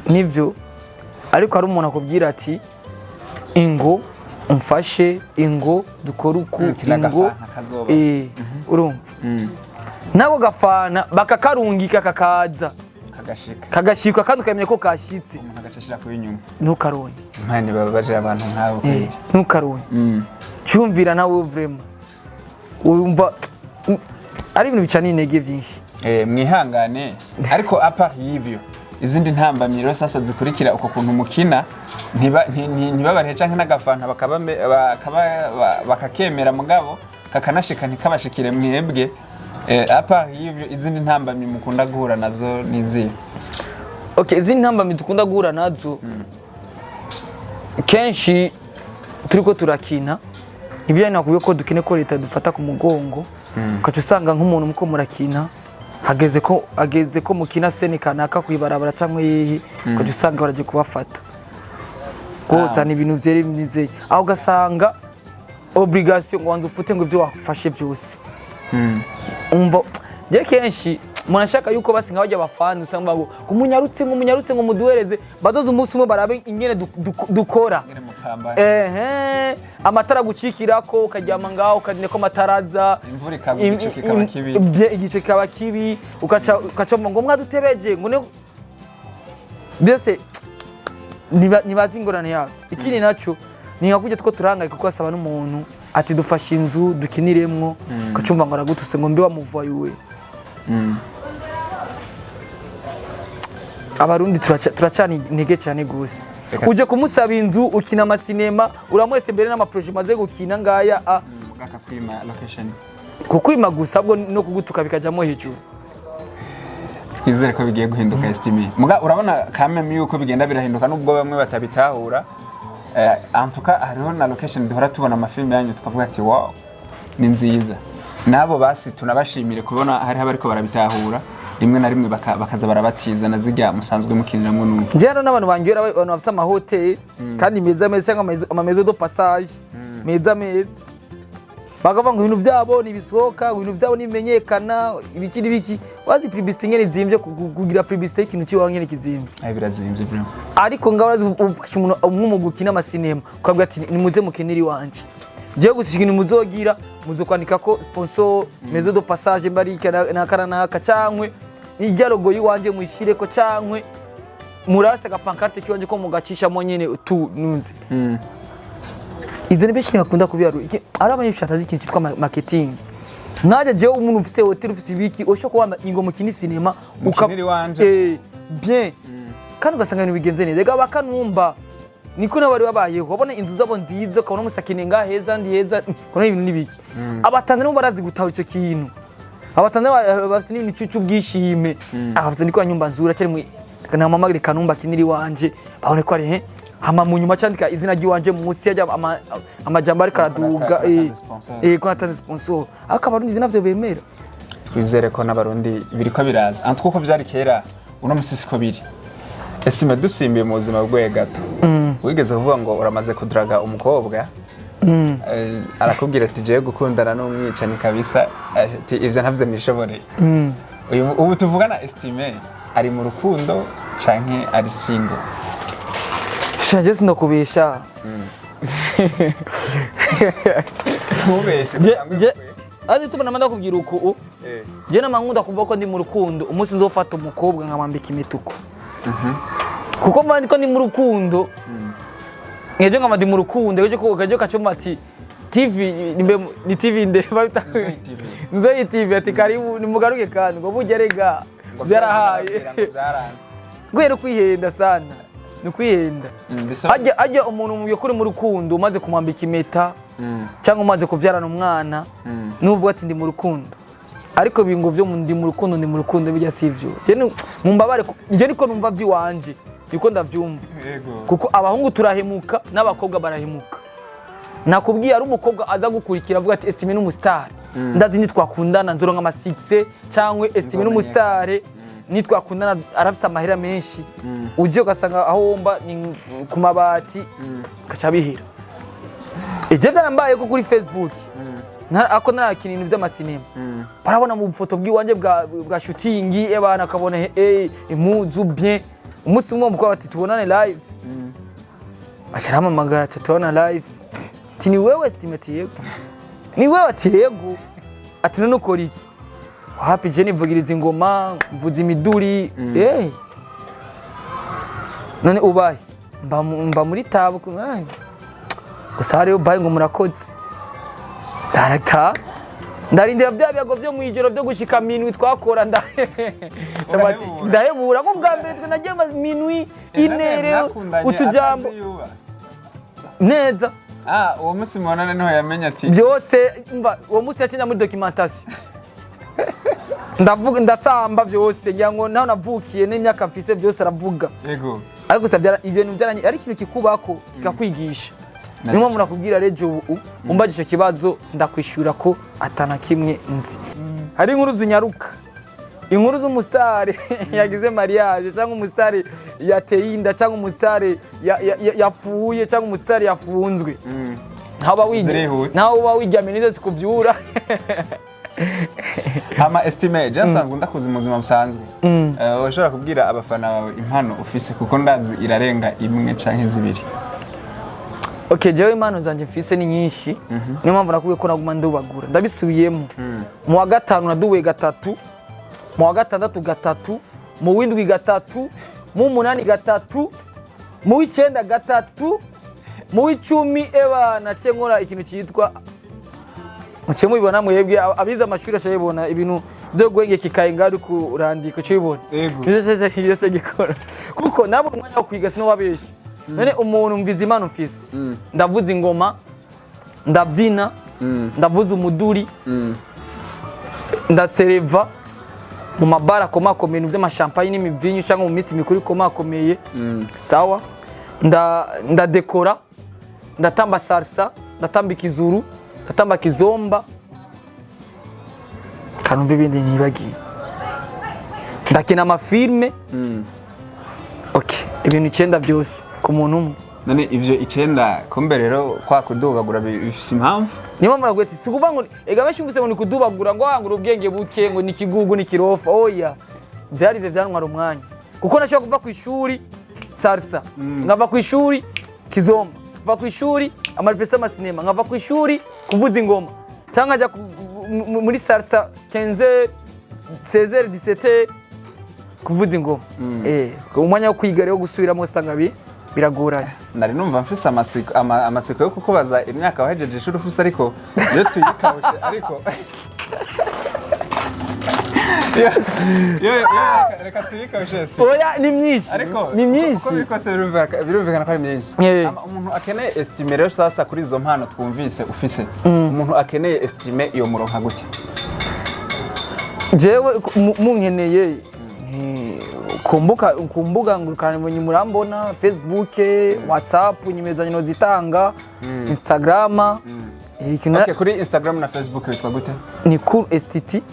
nivyo, ariko hari umuntu akubwira ati: "Ingo umfashe, ingo dukore uku." Ati ingo n'agafanta kazoba. Urumva nako gafana bakakarungika kakaza, kagashika, kagashika kandi ukamenya ko kashitse. Umuntu agaca ashira kuba inyuma. Ntukaronye. Imana ibabaje abantu nk'abo kweli. Ntukaronye. Cyumvira nawe, vraiment urumva ari ibintu bicana intege byinshi. Mwihangane. Ariko à part y'ivyo, izindi ntambamyi rero sasa zikurikira uko kuntu mukina ntibabarehe canke n'agafanta bakakemera mugabo kakanashika ntikabashikire mwebwe, à part y'ivyo, izindi ntambamyi mukunda guhura nazo nizihe? Okay, izindi ntambamyi dukunda guhura nazo kenshi turiko turakina, ibyo nakubwiye ko dukine ko leta dufata ku mugongo, ugaca usanga nk'umuntu muko murakina. Hageze ko mukina scène kanaka kwibarabara cyangwa yihi, ukajya usanga baragiye kubafata rwose. Ni ibintu byari bimeze aho, ugasanga obligation ngo wanze ufute ngo ibyo wafashe byose. Umva, njye kenshi umuntu ashaka yuko basi nka bajya abafani usanga ngo umunyarutse, ngo umunyarutse, ngo muduhereze, badoze umunsi umwe barabe ingene dukora. Ngene mupambana. Ehe, amatara gucikirako, ukaryama ngaho ukarinda ko amatara aza. Imvura ikagwa, igicu kikaba kibi. Igicu kikaba kibi, ukaca ngo mwadutebeje ngo byose nibazi ingorane yabyo. Ikindi nacyo ni nka kurya two turahangayika, kuko asaba n'umuntu ati dufashe inzu dukiniremwo, ukacumva ngo aragutuse ngo mbe wamuvayuwe. Abarundi turacana intege cyane gose. Uje kumusaba inzu ukina amasinema, uramwese mbere n'amaprojet maze gukina ngaya a Akakwima location. Kukwima gusa, ahubwo no kugutuka bikajamo hejuru. Twizere ko bigiye guhinduka, Estime. Muga urabona kameme yuko bigenda birahinduka, nubwo bamwe batabitahura. En tout cas hariho na location duhora tubona amafilme yanyu tukavuga ati wow, ni nziza. Nabo basi tunabashimire kubona hariho abariko barabitahura, rimwe na rimwe bakaza barabatiza na zirya musanzwe mukiniramwo n'ubu. Njye hano n'abantu bangira, abantu bafite amahoteli kandi meza meza, cyangwa amamezo de passage meza meza, bakavuga ngo ibintu byabo ntibisohoka, ngo ibintu byabo ntibimenyekana, ibiki n'ibiki. Wazi publicité ingene izimvye, kugira publicité y'ikintu kiwawe ngene kizimvye. Ay, birazimvye vraiment. Ariko ngaho urazi ufashe umuntu umwumuga ukina amasinema, ukabwira ati nimuze mukinire iwanje, jewe gusa ikintu muzogira muzokwandika ko sponsor maison de passage mbarika naka naka, cankwe n'irya logo yiwanje muyishireko, cankwe murase agapancarte kiwanje ko mugacishamo nyene tu nunze. Izo ni benshi ntibakunda kubiharura. Ari abanyeshuri batazi ikintu cyitwa marketing. Nkajya jewe umuntu ufise hotel, ufise ibiki, ushobora kuba ingo mukina sinema. Mukinire iwanje. Bien, kandi ugasanga ibintu bigenze neza. Ega bakanumba niko nabo bari babayeho, wabona inzu zabo nziza, ukabona umusakine ngaha heza, ndi heza, ukabona ibintu n'ibiki. Abatanzania bo barazi gutahura ico kintu. Abatanzania bafise n'ibintu c'ubwishime, afise ndiko nyumba nzura cyari mu namamagire Kanumba kiniri wanje, babone ko ari he, hama mu nyuma candika izina ry'iwanje munsi yajya amajambo ariko araduga. Ko natanze sponsor. Ko natanze sponsor. Ariko abarundi ibi navyo bemera. Twizere ko n'abarundi biriko biraza. En tout cas uko vyari kera, uno musi siko biri. Estime, dusimbiye mu buzima bwe gato, wigeze kuvuga ngo uramaze kudraga umukobwa, arakubwira ati jewe gukundana n'umwicanyi kabisa, ati ivyo ntavyo nishoboreye. Ubu tuvugana Estime ari mu rukundo canke ari single? Sha, sindakubesha. Ntubeshe. Azi tubona ndakubwira uku je nama nkunda kuvuga ko ndi mu rukundo umunsi nzofata umukobwa nkamwambika imituku, kuko mba ndiko ndi mu rukundo ngejo, nkaba ndi mu rukundo ejo ko kajo kacoma ati TV nimbe ni TV ndeba. Nzoyi TV. Nzoyi TV ati karibu nimugaruke, kandi ngo burya rega byarahaye. Byaranze. Guhera kwihenda sana ni ukwihenda. Ajya umuntu mu by'ukuri mu rukundo umaze kumwambika impeta cyangwa umaze kubyarana umwana, nuvuga ati ndi mu rukundo. Ariko ibingo byo ndi mu rukundo, ndi mu rukundo, bijya si ivyo. Je mumbabare, njye niko numva by'iwanje, niko ndavyumva. Kuko abahungu turahemuka n'abakobwa barahemuka. Nakubwiye, ari umukobwa aza gukurikira avuga ati Estime n'umustar, ndazi nitwakundana nzoronka amasuccès, cyangwa Estime n'umustar, nitwakundana arafise amahera menshi. Uje ugasanga aho womba ni ku mabati, ugaca bihera. Ivyo vyarambaye ko kuri Facebook ako narakina ibintu vy'amasinema, barabona mu bufoto bw'iwanje bwa shooting, ebana akabona impuzu bien. Umunsi umwe umukobwa ati tubonane live, aca arampamagara, aca tubona live, ati ni wewe Estime? Ati yego. Ni wewe? Ati yego. Ati none ukora iki? Wapi, je nivugiriza ingoma, mvuza imiduri. None ubaye mba muri tabo ay. Gusa hariyo baye ngo murakoze, ndarata ndarindira bya byago byo mu ijoro byo gushika minwi twakora Urahebura. Ndahebura nko bwa mbere twe nagiye minwi inere utujambo neza. Ah, uwo munsi mubonana niho yamenye ati Byose mva uwo munsi yakinja muri documentation, ndavuga ndasamba byose, ngira ngo naho navukiye n'imyaka mfise byose aravuga. Ariko gusa ibyo bintu byaranye ari ikintu kikubako kikakwigisha. Niyo mpamvu nakubwira rejo ubu umbajije icyo kibazo, ndakwishura ko atana kimwe nzi. Hari inkuru zinyaruka. Inkuru z'umusitari yagize mariage, cyangwa umusitari yateye inda, cyangwa umusitari yapfuye, cyangwa umusitari yafunzwe, ntawe uba Zirihuta. Ntawe uba wiryamiye, nizo zikubyura. Hama Estime, je nsanzwe ndakuzi mu buzima busanzwe. Urashobora kubwira abafana bawe impano ufise, kuko ndazi irarenga imwe canke zibiri? Okay, jewe impano zanjye mfise ni nyinshi. Niyo mpamvu nakubwiye ko naguma ndubagura. Ndabisubiyemo: mu wa gatanu nadubuye gatatu, mu wa gatandatu gatatu, mu w'indwi gatatu, mu w'umunani gatatu, mu w'icenda gatatu, mu w'icumi eba naciye nkora ikintu cyitwa, muciye mubibona mwebwe abize amashuri, ashobora ibintu byo guhengeka ikaye ngaho uri kurandika, uca ubibona. Yego. Nivyo cyo gikora, kuko nabona umwanya wo kwiga, sinobabesha. None umuntu mviza impano mfise: ndavuza ingoma, ndabyina, ndavuza umuduri, ndasereva mu mabara akomakomeye, ibintu by'amashampanye n'imivinyu, cyangwa mu minsi mikuru ikomakomeye. Sawa, ndadekora, ndatamba salsa, ndatamba ikizuru, ndatamba kizomba, kanumva ibindi ntibagiye, ndakina amafilme. Okay, ibintu icenda byose ku muntu umwe. None ivyo icenda, kumbe rero kwa kudubagura bifise impamvu? Niyo mpamvu naguye ati si ukuvuga ngo ega benshi mvise ngo ni kudubagura, ngo wangura ubwenge buke, ngo ni ikigugu, ni ikirofa. Oya, byari ivyo byantwara umwanya, kuko nashobora kuva ku ishuri salsa, nkava ku ishuri kizomba, nkava ku ishuri amarepesi y'amasinema, nkava ku ishuri kuvuza ingoma, cyangwa nkajya muri salsa 15 16 17 kuvuza ingoma. Umwanya wo kwiga rero, gusubiramo, usanga biragoranye. Nari numva mfise amatsiko amatsiko yo kukubaza imyaka wahejeje ishuri ufise, ariko iyo tuyikawushe, ariko reka tuyikawushe, Estime. Oya, ni myinshi. Ariko ni myinshi. Uko biri kose birumvikana ko ari myinshi. Umuntu akeneye Estime rero, sasa kuri izo mpano twumvise ufise, umuntu akeneye Estime iyo muronka gute? Jewe munkeneye, ku mbuga ngurukanabumenyi murambona: Facebook, WhatsApp, nimero zanjye nozitanga, Instagram. Ikintu Okay, kuri Instagram na Facebook witwa gute? Ni Cool STT,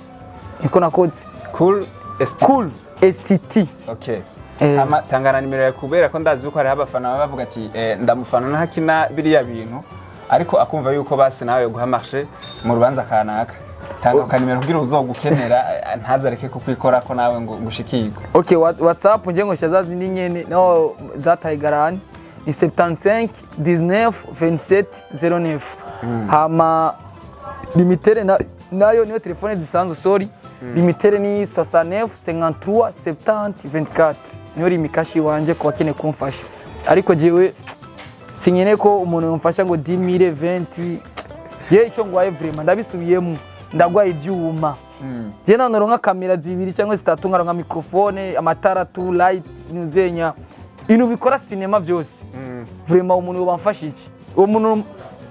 niko nakoze. Cool Estime. Cool STT. Okay. Eh. Hama tangana nimero yawe, kubera ko ndazi yuko hariho abafana baba bavuga ati ndamufana ntakina biriya bintu, ariko akumva yuko basi nawe guha marché mu rubanza kanaka. Tanga akanimero kugira uzogukenera ntazareke kukwikora ko nawe ngo ngushikirwe. Okay, WhatsApp nje ngo za zindi nyene no zataye garani, ni 75 19 27 09. Hama limitere nayo niyo telefone zisanzwe, sorry, limitere ni 69 53 70 24, niyo Lumicash wanje ku bakeneye kumfasha. Ariko jewe sinyene ko umuntu yumfasha ngo 10000 20. Je icyo ngwaye vraiment, ndabisubiyemo, ndagwaye ibyuma. Je nanoronka kamera zibiri cyangwa zitatu, nkaronka microphone, amatara tu light nuzenya, ibintu bikora sinema byose, vraiment umuntu yobamfasha iki, uwo muntu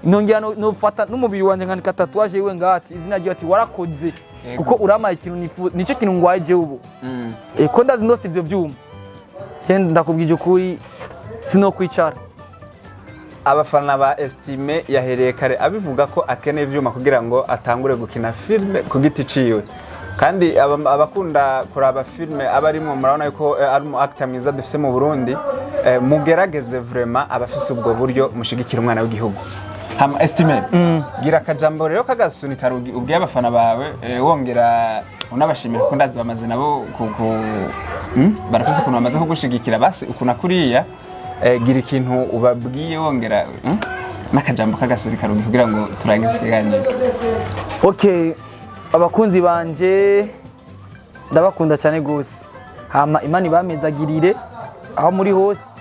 nongera nofata n'umubiri wanje nkandika tatouage yiwe ngati izina ryiwe, ati warakoze. Yego. Kuko uramaye ikintu nicyo kintu ngwaye jewe ubu. Ko ndazi ndose ivyo vyuma, je ndakubwije ukuri, sinokwicara. Abafana ba Estime, yahereye kare abivuga ko akeneye ivyuma kugira ngo atangure gukina filme ku giti ciwe, kandi abakunda kuraba filme aba arimwo murabona yuko ari umu actor mwiza dufise mu Burundi. Mugerageze vraiment, abafise ubwo buryo, mushigikira umwana w'igihugu. Hama Estime, gira akajambo rero kagasunika rugi ubwiye abafana bawe, wongera unabashimira ko ndazi bamaze nabo barafise ukuntu bamaze kugushigikira, basi ukuntu akuriya. Gira ikintu ubabwiye, wongera n'akajambo k'agasunika rugi kugira ngo turangize ikiganiro. Okay, abakunzi banje ndabakunda cyane gose. Hama Imana ibamezagirire aho muri hose.